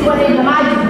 Wareegamaa jiru.